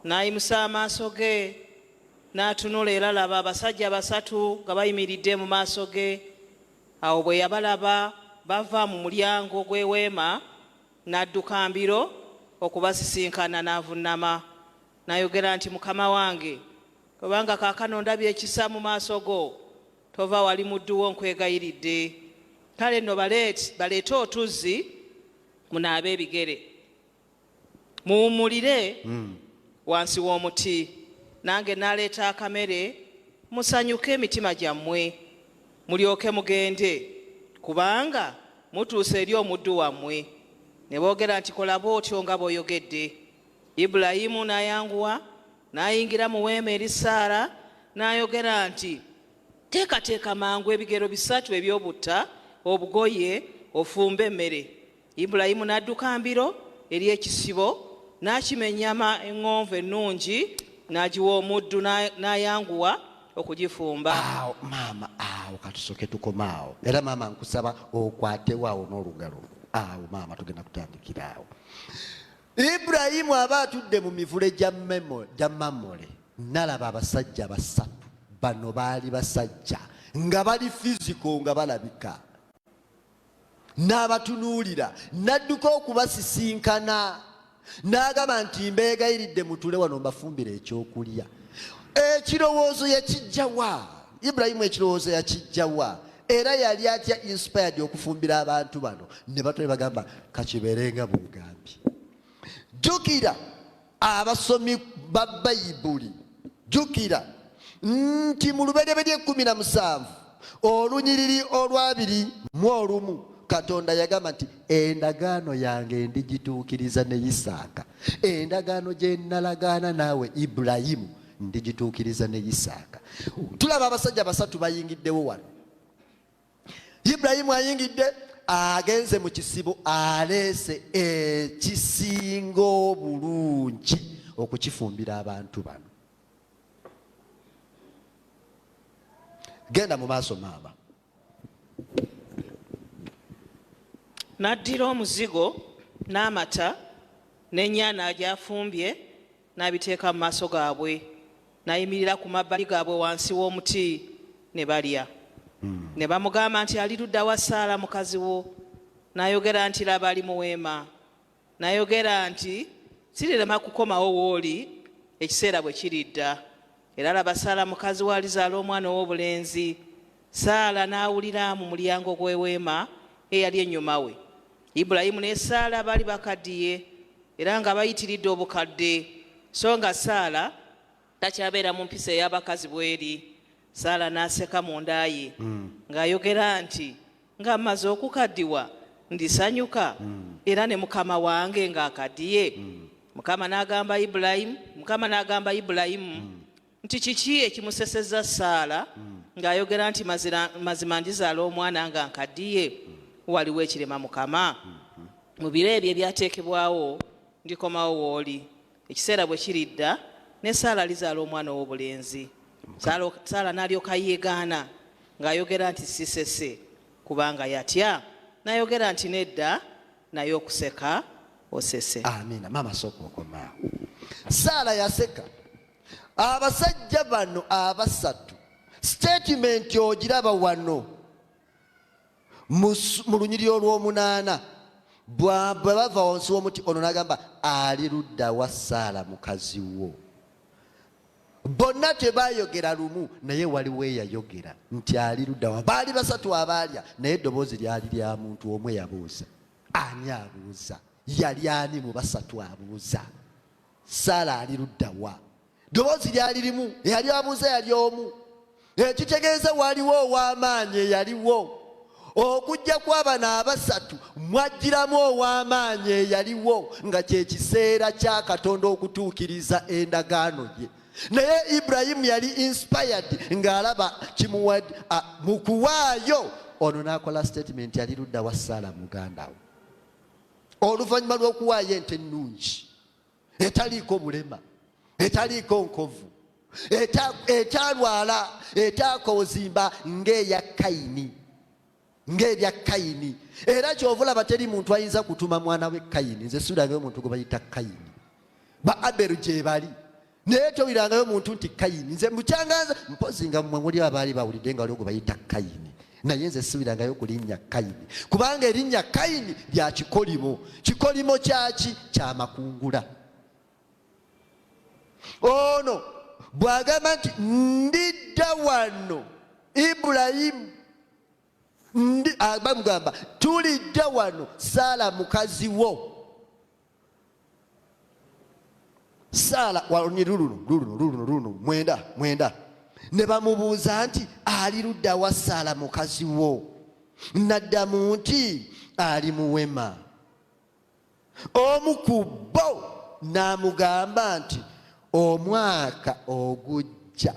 N'ayimusa amaaso ge n'atunula, era laba, abasajja basatu nga bayimiridde mu maaso ge. Awo bwe yabalaba bava mu mulyango gw'eweema, n'adduka mbiro okubasisinkana, n'avunnama. N'ayogera nti, Mukama wange, kubanga kaakano ndabye ekisa mu maaso go, tova wali muddu wo nkwegayiridde. Kale nno baleete otuzzi munaabe ebigere, muwummulire wansi w'omuti, nange naaleeta akamere, musanyuke emitima gyammwe, mulyoke mugende, kubanga mutuuse eri omuddu wammwe. Ne boogera nti, Kola bw'otyo nga bw'oyogedde. Ibulayimu n'ayanguwa n'ayingira mu weema eri Saara, n'ayogera nti, Teekateeka mangu ebigero 3 eby'obutta obugoye, ofumbe emmere. Ibulayimu n'adduka mbiro eri ekisibo, n'akima ennyama eŋŋonvu ennungi, n'agiwa omuddu, n'ayanguwa okugifumba. Awo maama, awo katusooke tukome awo. Era maama nkusaba okwatewo awo n'olugalo. Awo maama tugenda kutandikira awo. Ibulayimu aba atudde mu mivule gya Mamule, nalaba abasajja basatu. Bano baali basajja nga bali fiziko, nga balabika. N'abatunuulira, n'adduka okubasisinkana, n'agamba nti mbeegayiridde mutule wano mbafumbire ekyokulya. Ekirowoozo yakijja wa? Ibulayimu ekirowoozo yakijja wa? Era yali atya inspired okufumbira abantu bano? Ne batule bagamba kakibeere nga bw'ogambye. Jjukira abasomi ba Bayibuli, jjukira nti mu Lubereberye 17 olunyiriri olwabiri mu olumu, Katonda yagamba nti endagaano yange ndigituukiriza ne Isaaka, endagaano gye nalagaana naawe Ibulayimu ndigituukiriza ne Isaaka. Tulaba abasajja basatu bayingiddewo wano. Ibulayimu ayingidde, agenze mu kisibo, aleese ekisinga obulungi okukifumbira abantu bano. Genda mu maaso maama. N'addira omuzigo n'amata n'ennyaana gy'afumbye n'abiteeka mu maaso gaabwe, n'ayimirira ku mabbali gaabwe wansi w'omuti ne balya. Ne bamugamba nti, Ali ludda wa Saala mukazi wo? N'ayogera nti, Laba, ali mu weema. N'ayogera nti, Sirirema kukomawo w'oli ekiseera bwe kiridda. Era laba, Saala mukazi wo alizaala omwana ow'obulenzi. Saala n'awulira mu mulyango gw'eweema eyali ennyuma we. Ibulayimu ne Saala baali bakaddiye era nga bayitiridde obukadde, so nga Saala takyabeera mu mpisa ey'abakazi bw'eri. Saala n'aseka munda ye ng'ayogera nti, Nga mmaze okukaddiwa ndisanyuka, era ne mukama wange ng'akaddiye? Mukama n'agamba Ibulayimu, Mukama n'agamba Ibulayimu nti, Kiki ekimusesezza Saala ng'ayogera nti, Mazima ndizaala omwana nga nkaddiye? Waliwo ekirema Mukama? Mu biro ebyo ebyateekebwawo ndikomawo w'oli, ekiseera bwe kiridda, ne Saala alizaala omwana ow'obulenzi. Saala n'alyoka yeegaana ng'ayogera nti, Sisese, kubanga yatya. N'ayogera nti, Nedda, naye okuseka osese. Amiina. Maama, sooka okomaawo. Saala yaseka. Abasajja bano abasatu, sitatimenti ogiraba wano mu lunyiriri olw'omunaana, bwe bava wansi w'omuti, ono n'agamba, Ali ludda wa Saala mukazi wo? Bonna tebayogera lumu, naye waliwo eyayogera nti ali ludda wa. Baali basatu abaalya, naye eddoboozi lyali lya muntu omu eyabuuza. Ani abuuza? Yali ani mu basatu abuuza Saala ali ludda wa? Ddoboozi lyali limu, eyali abuuza yali omu, ekitegeeza waliwo ow'amaanyi eyaliwo. Okujja kw'abano abasatu mwajjiramu ow'amaanyi eyaliwo, nga kye kiseera kya Katonda okutuukiriza endagaano ye. Naye Ibulayimu yali inspired ng'alaba kimuwa mu kuwaayo ono, n'akola statement, ali ludda wa Saala muganda we? Oluvannyuma lw'okuwaayo ente ennungi etaliiko bulema, etaliiko nkovu, etalwala, etakozimba ng'eya Kayini, ng'ebya Kayini. Era kyova olaba teri muntu ayinza kutuma mwana we Kayini. Nze suulangayo omuntu gwe bayita Kayini. Ba Aberu gye bali, naye towirangayo muntu nti Kayini. Nze mukyanganza mpozi nga mmwe muli abaali bawulidde nga waliwo gwe bayita Kayini, naye nze siwirangayo ku linnya Kayini, kubanga erinnya Kayini lya kikolimo. Kikolimo kyaki? Kyamakungula. Ono bw'agamba nti ndidda wano, Ibulayimu bamugamba tulidda wano Saala mukazi wo. Saala walunyi luluno luluno luluno luluno mwenda mwenda. Ne bamubuuza nti ali ludda wa Saala mukazi wo? Naddamu nti ali mu wema. Omu ku bo n'amugamba nti omwaka ogujja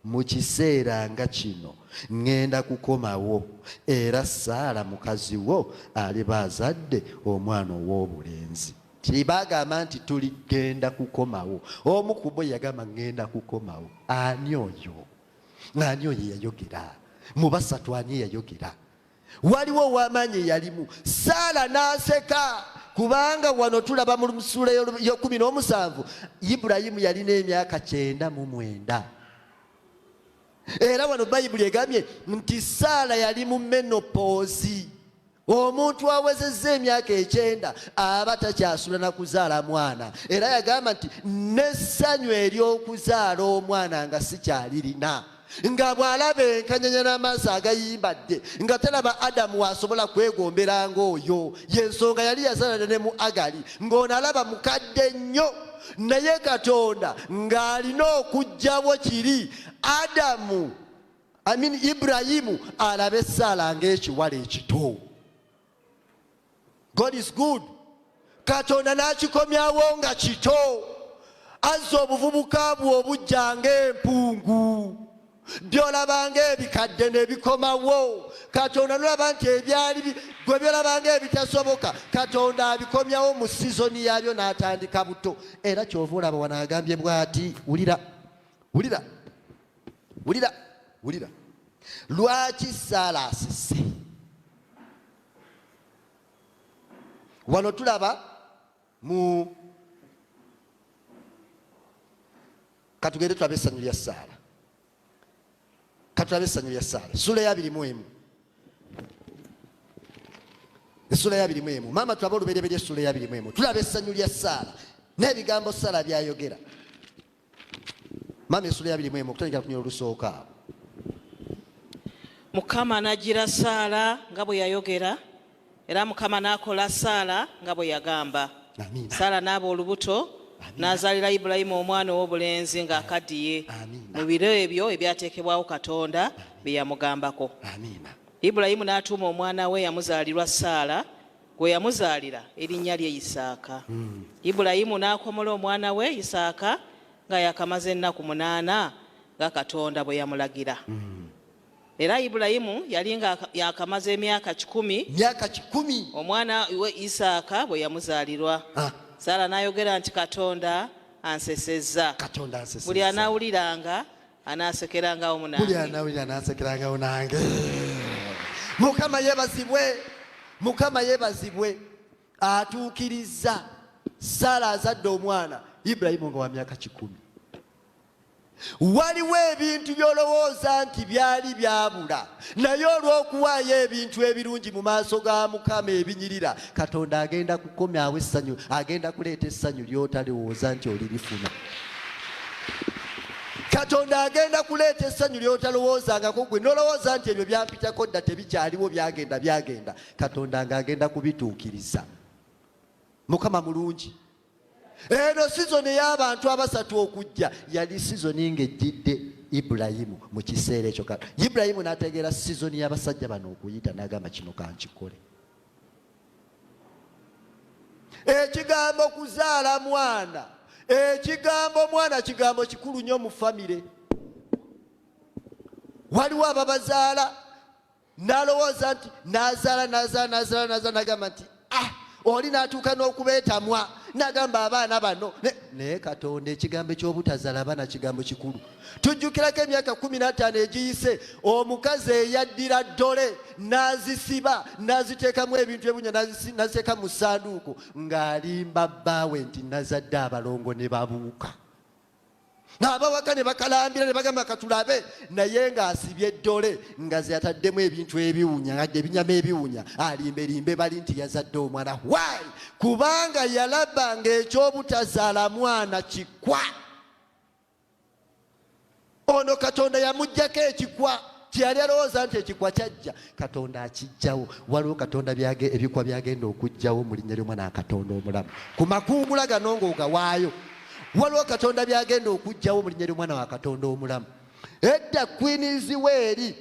mu kiseera nga kino ŋŋenda kukomawo, era Saala mukazi wo aliba azadde omwana ow'obulenzi. Tibagamba nti tuligenda kukomawo. Omu ku bo yagamba ŋŋenda kukomawo. Ani oyo? Ani oyo eyayogera? Mu basatu ani eyayogera? Waliwo ow'amaanyi eyalimu. Saala n'aseka, kubanga wano tulaba mu ssuula y'ekumi n'omusanvu Ibulayimu yalina emyaka 99. Era wano Bayibuli egambye nti Saala yali mu menopoozi. Omuntu awezezza emyaka 90 aba takyasula na kuzaala mwana. Era yagamba nti n'essanyu ery'okuzaala omwana nga sikyalirina, nga bw'alaba enkanyanya n'amaaso agayimbadde, nga talaba Adamu wasobola kwegombera ng'oyo. Y'ensonga yali yazaala ne mu Agali, ng'ono alaba mukadde nnyo, naye Katonda ng'alina okuggyawo kiri Adamu, I mean Ibulayimu alabe Saala ng'ekiwala ekito. God is good. Katonda n'akikomyawo nga kito, azza obuvubuka bwe obujja ng'empungu, byolaba ng'ebikadde ne bikomawo. Katonda nolaba nti ebyali gwe byolaba ng'ebitasoboka, Katonda abikomyawo mu sizoni yaabyo n'atandika buto. Era kyova olaba wano agambye bw'ati, wulira, wulira, wulira, wulira. Lwaki Saala asese? Wano tulaba mu katugende tulabe essanyu lya Saala. Katulabe essanyu lya Saala, essuula ya 21, essuula ya 21. Maama, tulabe olubereberye, essuula ya 21, tulaba essanyu lya Saala n'ebigambo Saala byayogera. Maama, essuula ya 21, okutandikira ku olusooka awo. Mukama n'ajjira Saala nga bwe yayogera, era Mukama n'akola Saala nga bwe yagamba. Amiina. Saala n'aba olubuto, Amiina. n'azaalira Ibulayimu omwana ow'obulenzi ng'akaddiye, Amiina. mu biro ebyo ebyateekebwawo Katonda bye yamugambako. Amiina. Ibulayimu n'atuuma omwana we yamuzaalirwa Saala gwe yamuzaalira erinnya lye Isaaka. Ibulayimu n'akomola omwana we Isaaka nga yakamaze ennaku 8, nga Katonda bwe yamulagira. Era Ibulayimu yali nga yakamaze emyaka 100, Myaka 100, omwana we Isaaka bwe yamuzaalirwa. Saala n'ayogera nti, Katonda ansesezza. Katonda ansesezza. Buli anaawuliranga anaasekerangawo Buli munange. anawulira nansekerangawo nange. Mukama yebazibwe, Mukama yebazibwe, atuukiriza. Saala azadde omwana, Ibulayimu nga wa myaka 100. Waliwo ebintu by'olowooza nti byali byabula, naye olw'okuwaayo ebintu ebirungi mu maaso ga Mukama ebinyirira, Katonda agenda kukomyawo essanyu, agenda kuleeta essanyu ly'otalowooza nti olirifuna. Katonda agenda kuleeta essanyu ly'otalowoozangako gwe, n'olowooza nti ebyo byampitako dda, tebikyaliwo, byagenda, byagenda. Katonda ng'agenda kubituukiriza. Mukama mulungi. Eno sizoni ey'abantu abasatu okujja yali sizoni ng'ejjidde Ibulayimu mu kiseera ekyo. Ibulayimu n'ategeera sizoni y'abasajja bano okuyita, n'agamba kino kankikole. Ekigambo kuzaala mwana, ekigambo mwana kigambo kikulu nnyo mu famire. Waliwo ababazaala n'alowooza nti n'azaala, n'azaala, n'azaala, n'azaala, n'agamba nti oli n'atuuka n'okubeetamwa, n'agamba abaana bano. Naye Katonda, ekigambo eky'obutazaala abaana kigambo kikulu. Tujjukirako emyaka 15 egiyise, omukazi eyaddira ddole n'azisiba n'aziteekamu ebintu ebinya, n'aziteeka mu ssanduuko ng'alimba bbaawe nti nazadde abalongo, ne babuuka abawaka ne bakalambira ne bagamba katulabe, naye ng'asibye eddole nga ze yataddemu ebintu ebiwunya, ngadde ebinyama ebiwunya, alimbelimbe bali nti yazadde omwana. Why? Kubanga yalaba ng'ekyobutazaala mwana kikwa. Ono Katonda yamugjako ekikwa kyeyali alowooza nti ekikwa kyajja, Katonda akijjawo. Waliwo Katonda ebikwa byagenda okuggyawo mu linnya ly'omwana wa Katonda omulamu ku makungula gano ng'ogawaayo. Waliwo Katonda byagenda okuggyawo mu linnya ly'omwana wa Katonda omulamu. Edda Queens we eri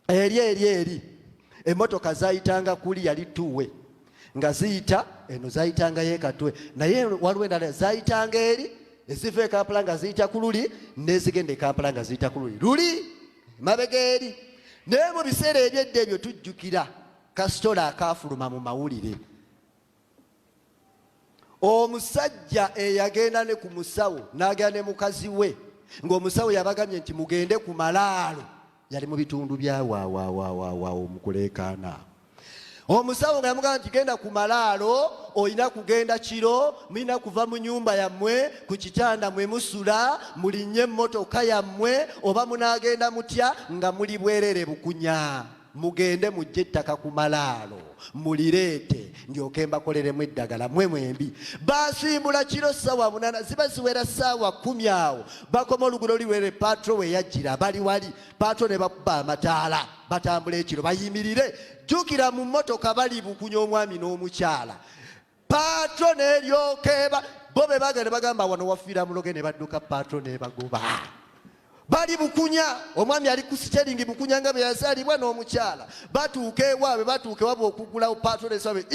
eri eri eri emmotoka zayitanga kuli, yali tuwe nga ziyita eno, zayitanga yekatwe, naye waliwo endala zayitanga eri eziva e Kampala nga ziyita ku luli, nezigenda e Kampala nga ziyita ku luli luli mabega eri. Naye mu biseera ebyedda ebyo tujjukira kasitola akaafuluma mu mawulire, omusajja eyagenda ne ku musawo n'agenda ne mukazi we, ng'omusawo yabagambye nti mugende ku malaalo. Yali mu bitundu bya wawawawawawo mu kuleekaana. Omusawo nga yamugamba nti genda ku malaalo, olina kugenda kiro, mulina kuva mu nyumba yammwe, ku kitanda mwe musula, mulinnye emmotoka yammwe, oba munaagenda mutya nga muli bwerere bukunya, mugende mujje ettaka ku malaalo mulireete, ndyoke mbakoleremu eddagala mwe mwembi. Basimbula kiro ssaawa 8, ziba ziwera ssaawa 10 awo bakoma oluguudo liwere Patrol we yajjira, bali wali Patrol ne bakuba amataala, batambula ekiro bayimirire. Jjukira mu mmotoka bali bukunya, omwami n'omukyala. Patrol n'eryoka eba bo be bagenda ne bagamba wano wafiira muloge, ne badduka, Patrol n'ebagoba. Bali bukunya, omwami ali ku siteringi bukunya nga bwe yazaalibwa n'omukyala. Batuuka ewaabwe, batuuka ewaabwe okugulawo patrol esabe.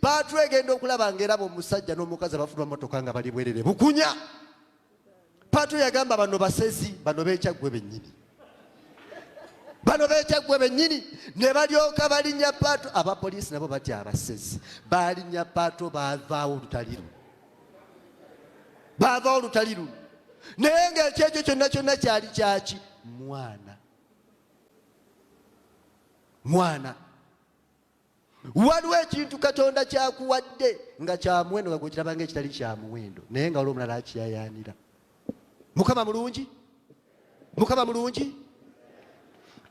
Patrol egenda okulaba ng'eraba omusajja n'omukazi abafuluma mmotoka nga bali bwerere bukunya. Patrol yagamba bano basezi, bano beekyaggwe bennyini. Bano beekyaggwe bennyini ne balyoka balinnya patrol. Abapoliisi nabo batya abasezi. Balinnya patrol baavaawo olutali luno. Baavaawo olutali luno. Naye ng'ekyekyo kyonna kyonna kyali kyaki? Mwana. Mwana. Waliwo ekintu Katonda kyakuwadde nga kya muwendo nga gwekiraba ng'ekitali kya muwendo, naye nga waliwo omulala akiyayaanira. Mukama mulungi, Mukama mulungi.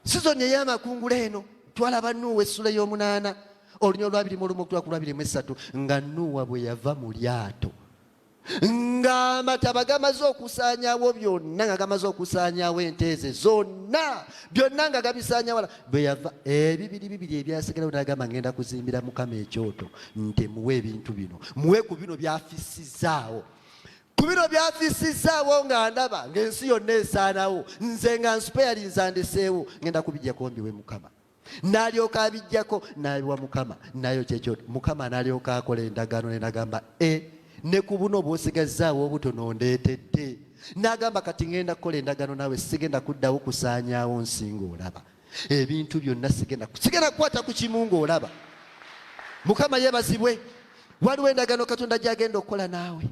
Sizoni ey'amakungula eno twalaba Nuuwa essula ey'omunaana olunya olwabiri mu olumu okutuuka ku lwabiri mu essatu, nga Nuuwa bwe yava mu lyato ng'amataba gamaze okusaanyaawo byonna, nga gamaze okusaanyaawo ente ze zonna, byonna nga gabisaanyaawo. Bwe yava ebibiri bibiri ebyasigalawo n'agamba ngenda kuzimbira Mukama ekyoto, nte muwe ebintu bino, muwe ku bino byafissizaawo. Ku bino byafissizaawo nga ndaba ng'ensi yonna esaanawo, nze nga nsupeyalinza ndeseewo, ngenda kubijjako mbiwe Mukama. N'alyoka abijjako n'abiwa Mukama, n'ayokya ekyoto. Mukama n'alyoka akola endagaano ne n'agamba, ne ku buno bw'osigazzaawo obutono ndeetedde. N'agamba kati ŋŋenda kukola endagaano naawe, sigenda kuddawo kusaanyaawo nsi ng'olaba. Ebintu byonna sigenda kukwata ku kimu ng'olaba. Mukama yeebazibwe. Waliwo endagaano Katonda gy'agenda okukola naawe.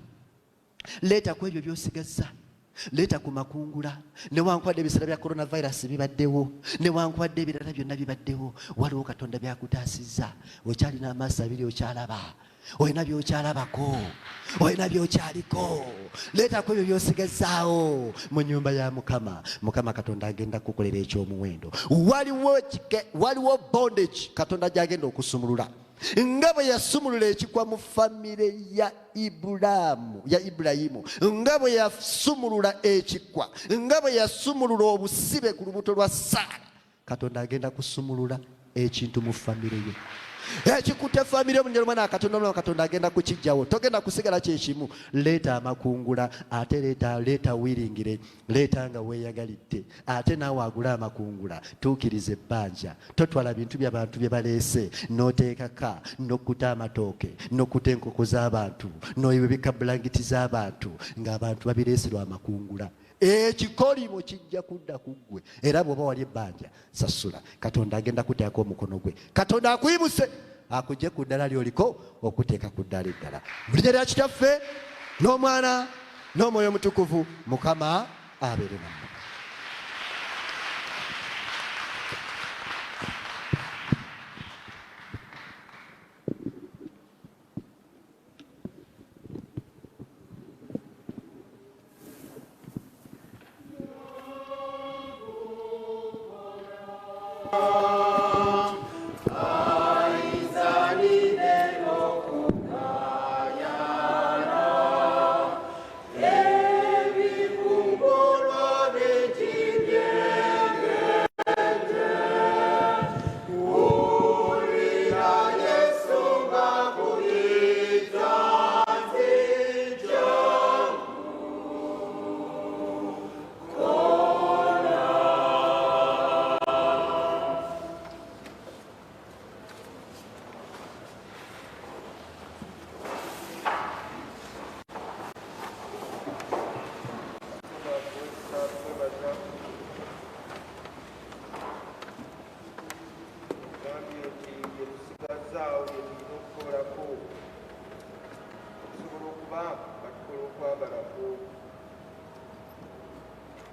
Leeta ku ebyo by'osigazza, leeta ku makungula, newankubadde ebiseera bya coronavirus bibaddewo, newankubadde ebirala byonna bibaddewo, waliwo Katonda by'akutaasizza. Okyalina amaaso abiri, okyalaba, olina by'okyalabako, olina by'okyaliko. Leeta ku ebyo by'osigazzaawo mu nnyumba ya Mukama. Mukama Katonda agenda kukukolera eky'omuwendo. Waliwo bondage Katonda gy'agenda okusumulula, nga bwe yasumulula ekikwa mu famire ya Ibulaamu, ya Ibulayimu, nga bwe yasumulula ekikwa, nga bwe yasumulula obusibe ku lubuto lwa Saara. Katonda agenda kusumulula ekintu mu famire ye. Ekikutte famire omunyolo mwana Katonda, omwana Katonda agenda kukiggyawo. Togenda kusigala kye kimu. Leeta amakungula, ate leeta wiringire, leeta nga weeyagalidde, ate naawe agule amakungula, tuukiriza ebbanja. Totwala bintu by'abantu bye baleese n'oteekaka, n'okkuta amatooke, n'okkuta enkoko z'abantu, n'oyubika bulangiti z'abantu ng'abantu babireese lwa makungula. Ekikolimo kijja kudda ku ggwe, era bw'oba wali ebbanja sasula. Katonda agenda kuteekako omukono gwe. Katonda akuyimuse akujje ku ddala ly'oliko okuteeka ku ddala eddala. Mu linnya lya Kitaffe n'Omwana n'Omwoyo Omutukuvu, Mukama abeere nammwe.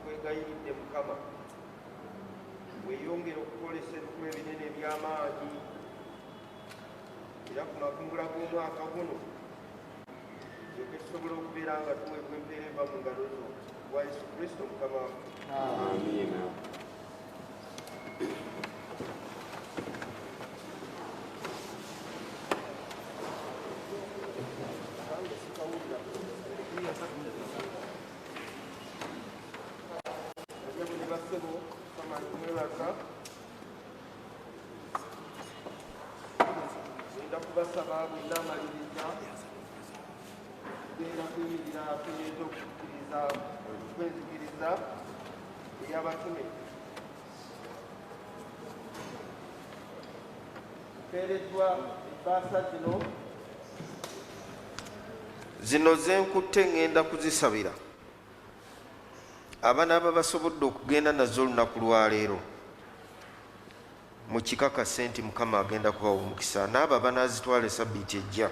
Twegayiridde Mukama, weeyongere okukwolesa ebikolwa ebinene eby'amaanyi, era ku makungula g'omwaka guno tulyoke tusobole okubeera nga tuweebwa empeera eva mu ngalo zo wa Yesu Kristo Mukama waffe. Amiina. Ngenda kubasaba bwenna amaliriza tugenda kuyimirira kunyweza okukkiriza kwenzikiriza Ey'abatume. Mpeereddwa ebbaasa zino, zino zenkutte, ŋŋenda kuzisabira abanaaba basobodde okugenda nazo olunaku lwaleero. Mukikakase nti Mukama agenda kubawa omukisa, n'abo abanaazitwala esabbiiti ejja,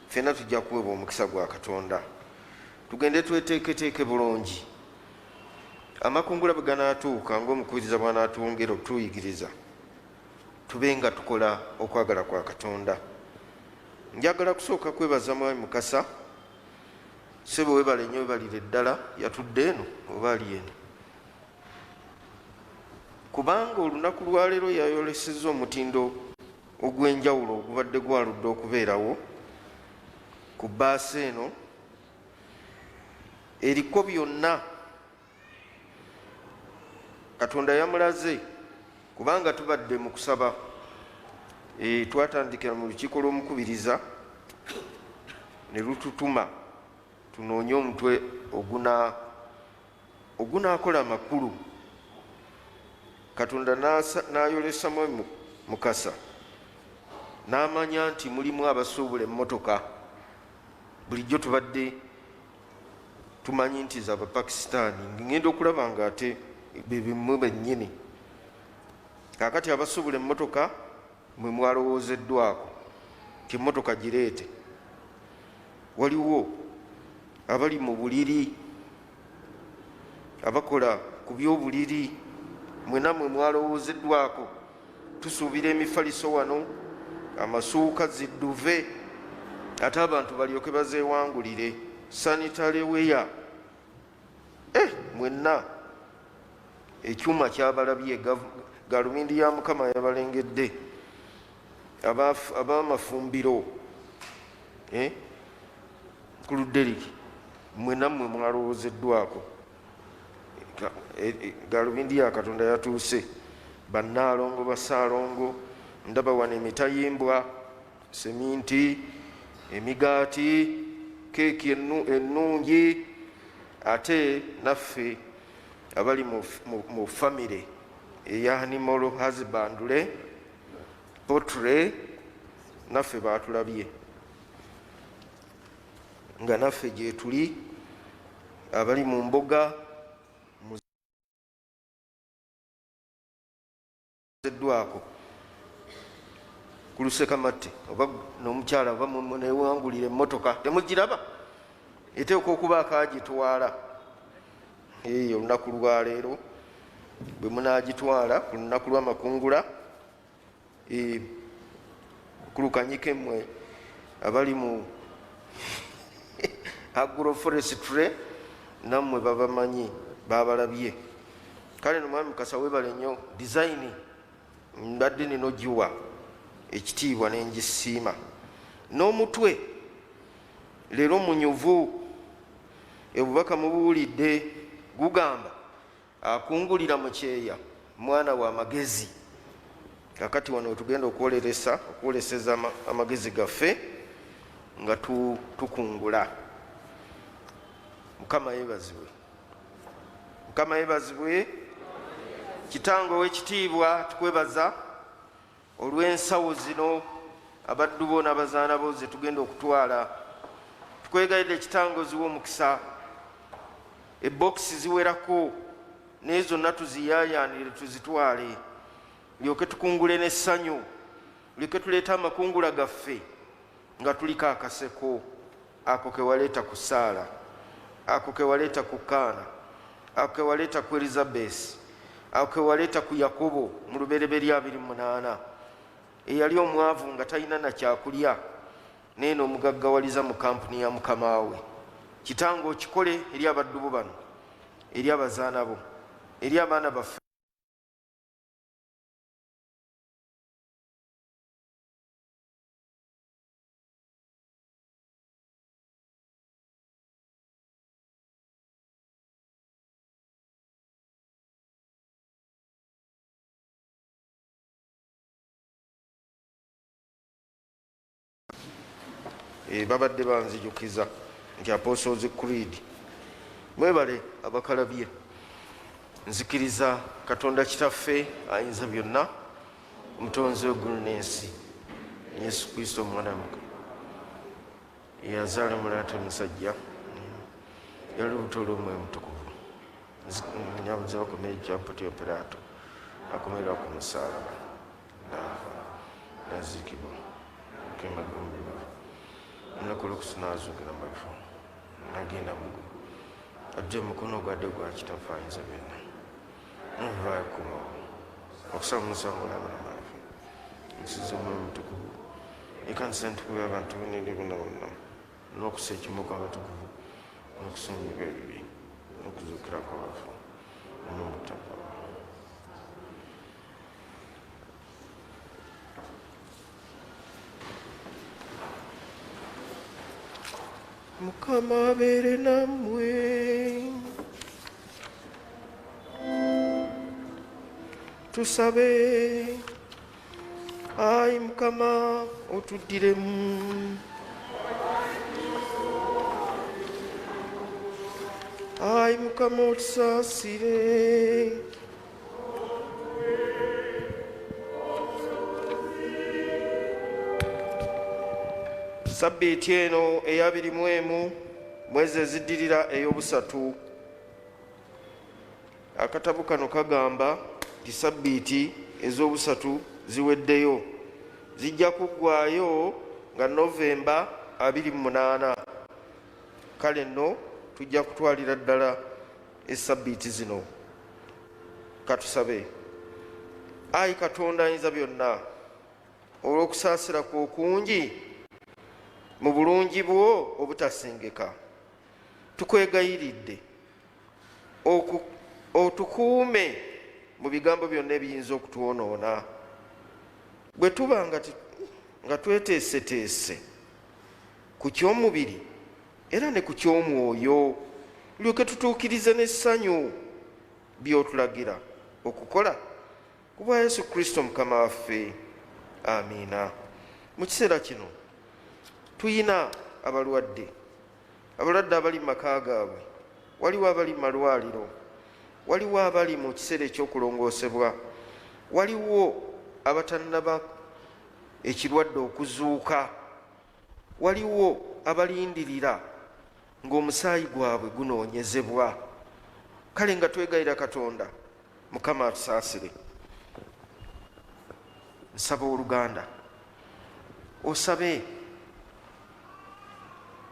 ffenna tujja kuweebwa omukisa gwa Katonda. Tugende tweteeketeeke bulungi, amakungula bwe ganaatuuka, ng'omukubiriza bw'anaatwongera otuyigiriza, tube nga tukola okwagala kwa Katonda. Njagala kusooka kwebaza Mwami Mukasa. Sebo, webale nnyo, webalire ddala. Yatudde eno oba ali eno? Kubanga olunaku lwaleero yayolesezza omutindo ogw'enjawulo ogubadde gwaludde okubeerawo ku bbaasa eno eriko byonna. Katonda yamulaze, kubanga tubadde mu kusaba. Twatandikira mu lukiiko lw'omukubiriza ne lututuma tunoonye omutwe ogunaakola amakulu. Katonda n'ayolesamu Mukasa, n'amanya nti mulimu abasuubula emmotoka. Bulijjo tubadde tumanyi nti z'Abapakisitaani, ngenda okulaba nga ate bebimu bennyini. Kaakati abasuubula emmotoka mwe mwalowoozeddwako ti emmotoka gireete. Waliwo abali mu buliri, abakola ku byobuliri, mwena mwe mwalowoozeddwako. Tusuubira emifaliso wano, amasuuka, zidduve, ate abantu balyoke bazeewangulire. Sanitary wear, mwenna ekyuma kyabalabye, galubindi ya Mukama yabalengedde. Ab'amafumbiro, Kuluderiki, mwenna mmwe mwalowoozeddwako. Galubindi ya Katonda yatuuse. Bannaalongo, basaalongo, ndaba wano emitayimbwa, seminti, emigaati, keeki ennungi. Ate naffe abali mu famire eya animal husbandry, poultry, naffe baatulabye nga naffe gyetuli. Abali mu mboga muzeddwako ku lusekamatte, oba n'omukyala, oba newangulira emmotoka temugiraba, eteekwa okubaako agitwala. Eyo olunaku lwaleero bwe munaagitwala ku lunaku lw'amakungula, kulukanyike mmwe abali mu agroforestry, nammwe babamanyi, babalabye. Kale no Mwami Mukasa, webale nnyo. Design mbadde nina ogiwa ekitiibwa nenjisiima, n'omutwe leero munyuvu. Obubaka mubuwulidde, gugamba akungulira mu kyeya mwana wa magezi. Kakati wano wetugenda okwoleseza amagezi gaffe nga tukungula. Mukama yebazibwe, Mukama yebazibwe. Kitange ow'ekitiibwa, tukwebaza olw'ensawo zino abaddu bo n'abazaana bo ze tugenda okutwala. Tukwegayidde, Kitange, oziwe omukisa. Ebokisi ziwerako, naye zonna tuziyaayaanire, tuzitwale, lyoke tukungule n'essanyu, lyoke tuleete amakungula gaffe nga tuliko akaseko ako ke waleeta ku Saala, ako ke waleeta ku Kaana, ako ke waleeta ku Elizabesi, ako ke waleeta ku Yakobo mu Lubereberye 28, eyali omwavu nga talina na kyakulya, naye n'omugaggawaliza mu kampuni ya mukama we. Kitange, okikole eri abaddu bo bano, eri abazaana bo, eri abaana baffe Babadde banzijukiza nti Apostles Creed. Mwebale abakalabye. Nzikiriza Katonda Kitaffe ayinza byonna, omutonzi w'eggulu n'ensi, Yesu Kristo omwana wa Mukama, eyazaala mulata musajja, yali olubuto olw'Omwoyo Mutukuvu, nyabuza bakomere kya Pontiyo Piraato, akomererwa ku musaalaba, n'afa, n'aziikibwa, kemagombe, olunaku olwokusatu n'azuukira mu bafu, n'agenda mu ggulu, ajja omukono gwadde gwa Kitaffe ayinza byonna, nvakumawo okusaba omusango n'abalamu, nsiza Omwoyo Mutukuvu, ekanisa entukuvu y'abantu bonna bonna bonna, n'okussa ekimu kw'abatukuvu, n'okusonyibwa ebibi, n'okuzuukira kw'abafu, n'obutaggwaawo. Mukama abeere nammwe. Tusabe. Ayi Mukama, otuddiremu. Ayi Mukama, otusaasire. Sabbiiti eno ey'abiri mu emu mwezi eziddirira ey'obusatu, akatabo kano kagamba nti sabbiiti ez'obusatu ziweddeyo, zijja kuggwayo nga Novemba 28. Kale nno tujja kutwalira ddala esabbiiti zino. Katusabe. Ayi Katonda ayinza byonna, olw'okusaasira kwo okungi mu bulungi bwo obutasengeka, tukwegayiridde otukuume mu bigambo byonna ebiyinza okutwonoona. Bwe tuba nga tweteeseteese ku ky'omubiri era ne ku ky'omwoyo, lyoke tutuukirize n'essanyu by'otulagira okukola ku bwa Yesu Kristo Mukama waffe. Amiina. Mu kiseera kino tuyina abalwadde, abalwadde abali mu maka gaabwe, waliwo abali mu malwaliro, waliwo abali mu kiseera ekyokulongoosebwa, waliwo abatannaba ekirwadde okuzuuka, waliwo abalindirira ng'omusaayi gwabwe gunoonyezebwa. Kale nga twegayira Katonda, Mukama atusaasire. Nsaba oluganda osabe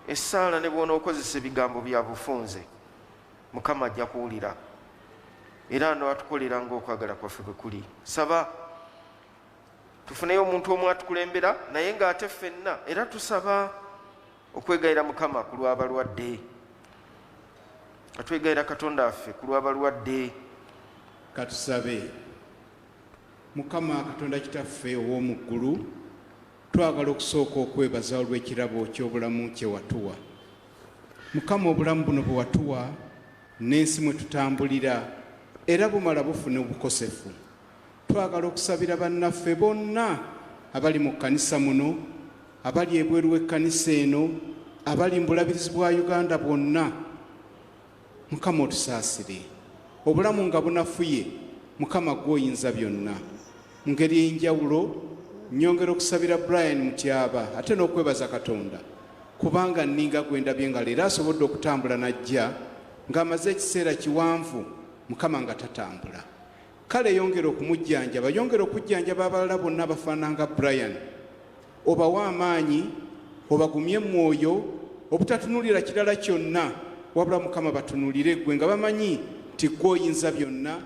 essaala, ne bw'onookozesa ebigambo bya bufunze, Mukama ajja kuwulira era anaatukolera ng'okwagala kwaffe bwe kuli. Saba tufuneyo omuntu omu atukulembera, naye ng'ate ffenna era tusaba okwegayira Mukama ku lw'abalwadde, nga twegayira Katonda waffe ku lw'abalwadde. Katusabe. Mukama Katonda Kitaffe ow'omu ggulu, twagala okusooka okwebaza olw'ekirabo ky'obulamu kye watuwa. Mukama, obulamu buno bwe watuwa n'ensi mwe tutambulira era bumala bufuna obukosefu. Twagala okusabira bannaffe bonna abali mu kkanisa muno, abali ebweru w'ekkanisa eno, abali mu bulabirizi bwa Uganda bwonna. Mukama otusaasire. Obulamu nga bunafuye, Mukama gw'oyinza byonna. Mu ngeri ey'enjawulo nnyongera okusabira Brian Mutyaba, ate n'okwebaza Katonda kubanga nninga gwe ndabye nga leero asobodde okutambula n'ajja ng'amaze ekiseera kiwanvu Mukama nga tatambula. Kale yongera okumujjanjaba, yongera okujjanjaba abalala bonna abafaanana nga Brian, obawe amaanyi, obagumye mwoyo, obutatunuulira kirala kyonna, wabula Mukama batunuulire ggwe nga bamanyi nti ggwe oyinza byonna,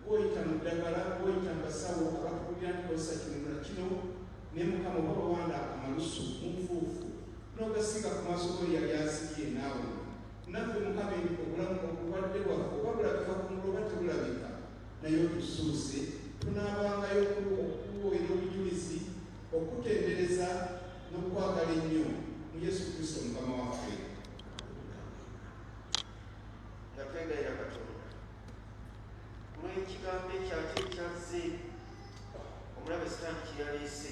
ggwe oyita mu ddagala, ggwe oyita mu basawo abatubuulira nti kozesa kino na kino, naye Mukama oba bawanda amalusu mu nfuufu n'ogasiiga ku maaso go yali asibye n'awona. Naffe Mukama obulamu obulwadde bwaffe oba bulabika ku ngulu oba tebulabika, naye otusuuse tunaabangayo okukuweera obujulizi, okutendereza n'okwagala ennyo mu Yesu Kristo Mukama waffe. Nga twegayira Katonda olw'ekigambo ekyaki ekyazze omulabe Sitaani kye yaleese,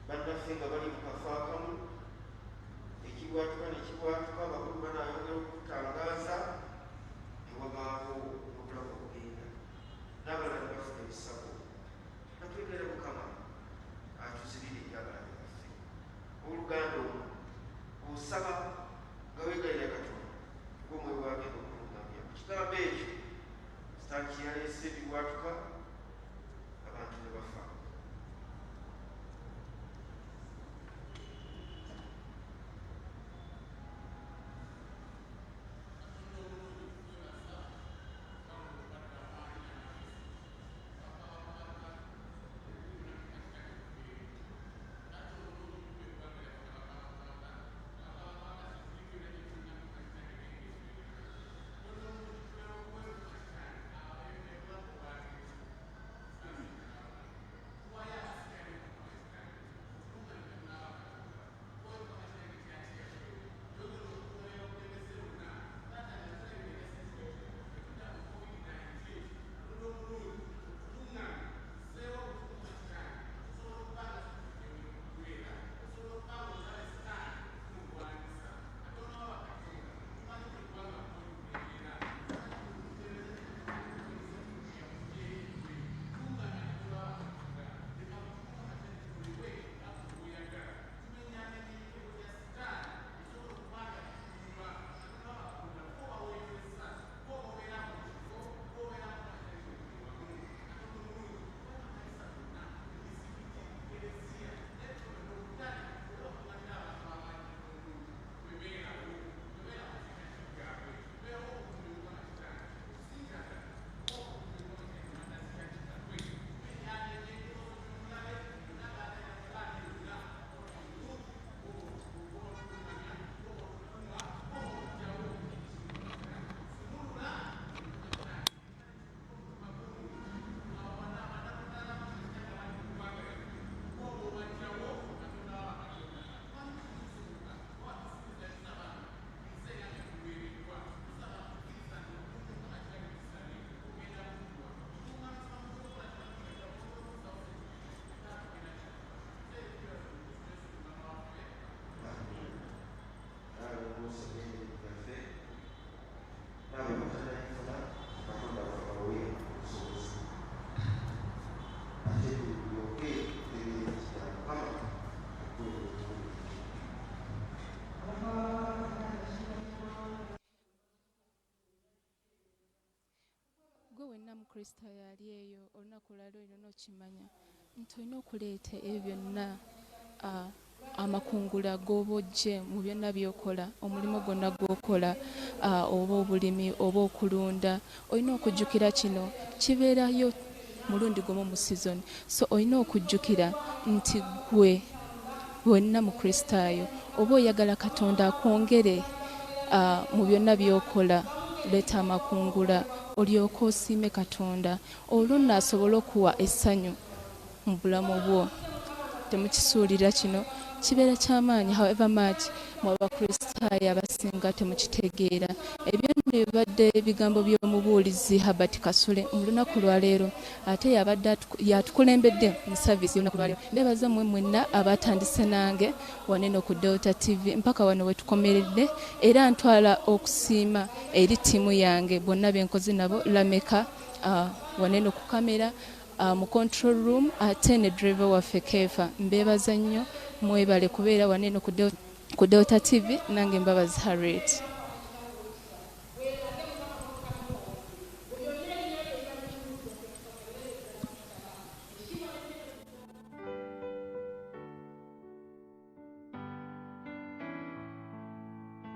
bannaffe nga bali mu kafo akamu, ekibwatuka ne kibwatuka, abakulu banaayongera okutangaaza ne wabaawo. Galeese ebibwatuka, abantu ne bafa. Gwe wenna Mukristaayo ali eyo, olunaku olwaleero olina okimanya nti olina okuleeta ebyo byonna, amakungula g'oba oggye mu byonna by'okola, omulimu gwonna gw'okola, oba obulimi oba okulunda. Olina okujjukira kino kibeerayo mulundi gumu mu season, so olina okujjukira nti gwe wenna Mukristaayo oba oyagala Katonda akwongere mu byonna by'okola, leeta amakungula olyoke osiime Katonda, olwo nno asobole okuwa essanyu mu bulamu bwo. Temukisuulira kino kibeera ky'amaanyi, however much mu Abakristaayo abasinga temukitegeera. Ebyo nno bibadde ebigambo by'omubuulizi Herbert Kasule mu lunaku lwaleero, ate yabadde yatukulembedde mu service y'olunaku lwaleero. Mbebaza mmwe mwenna abatandise nange wano eno ku Delta TV mpaka wano wetukomeredde, era ntwala okusiima eri ttiimu yange bonna benkoze nabo, Lameka wano eno ku kamera, mu control room, ate ne driver waffe Kefa. Mbebaza nnyo, mwebale kubeera wano eno ku Delta TV. Nange Mbabazi Harriet.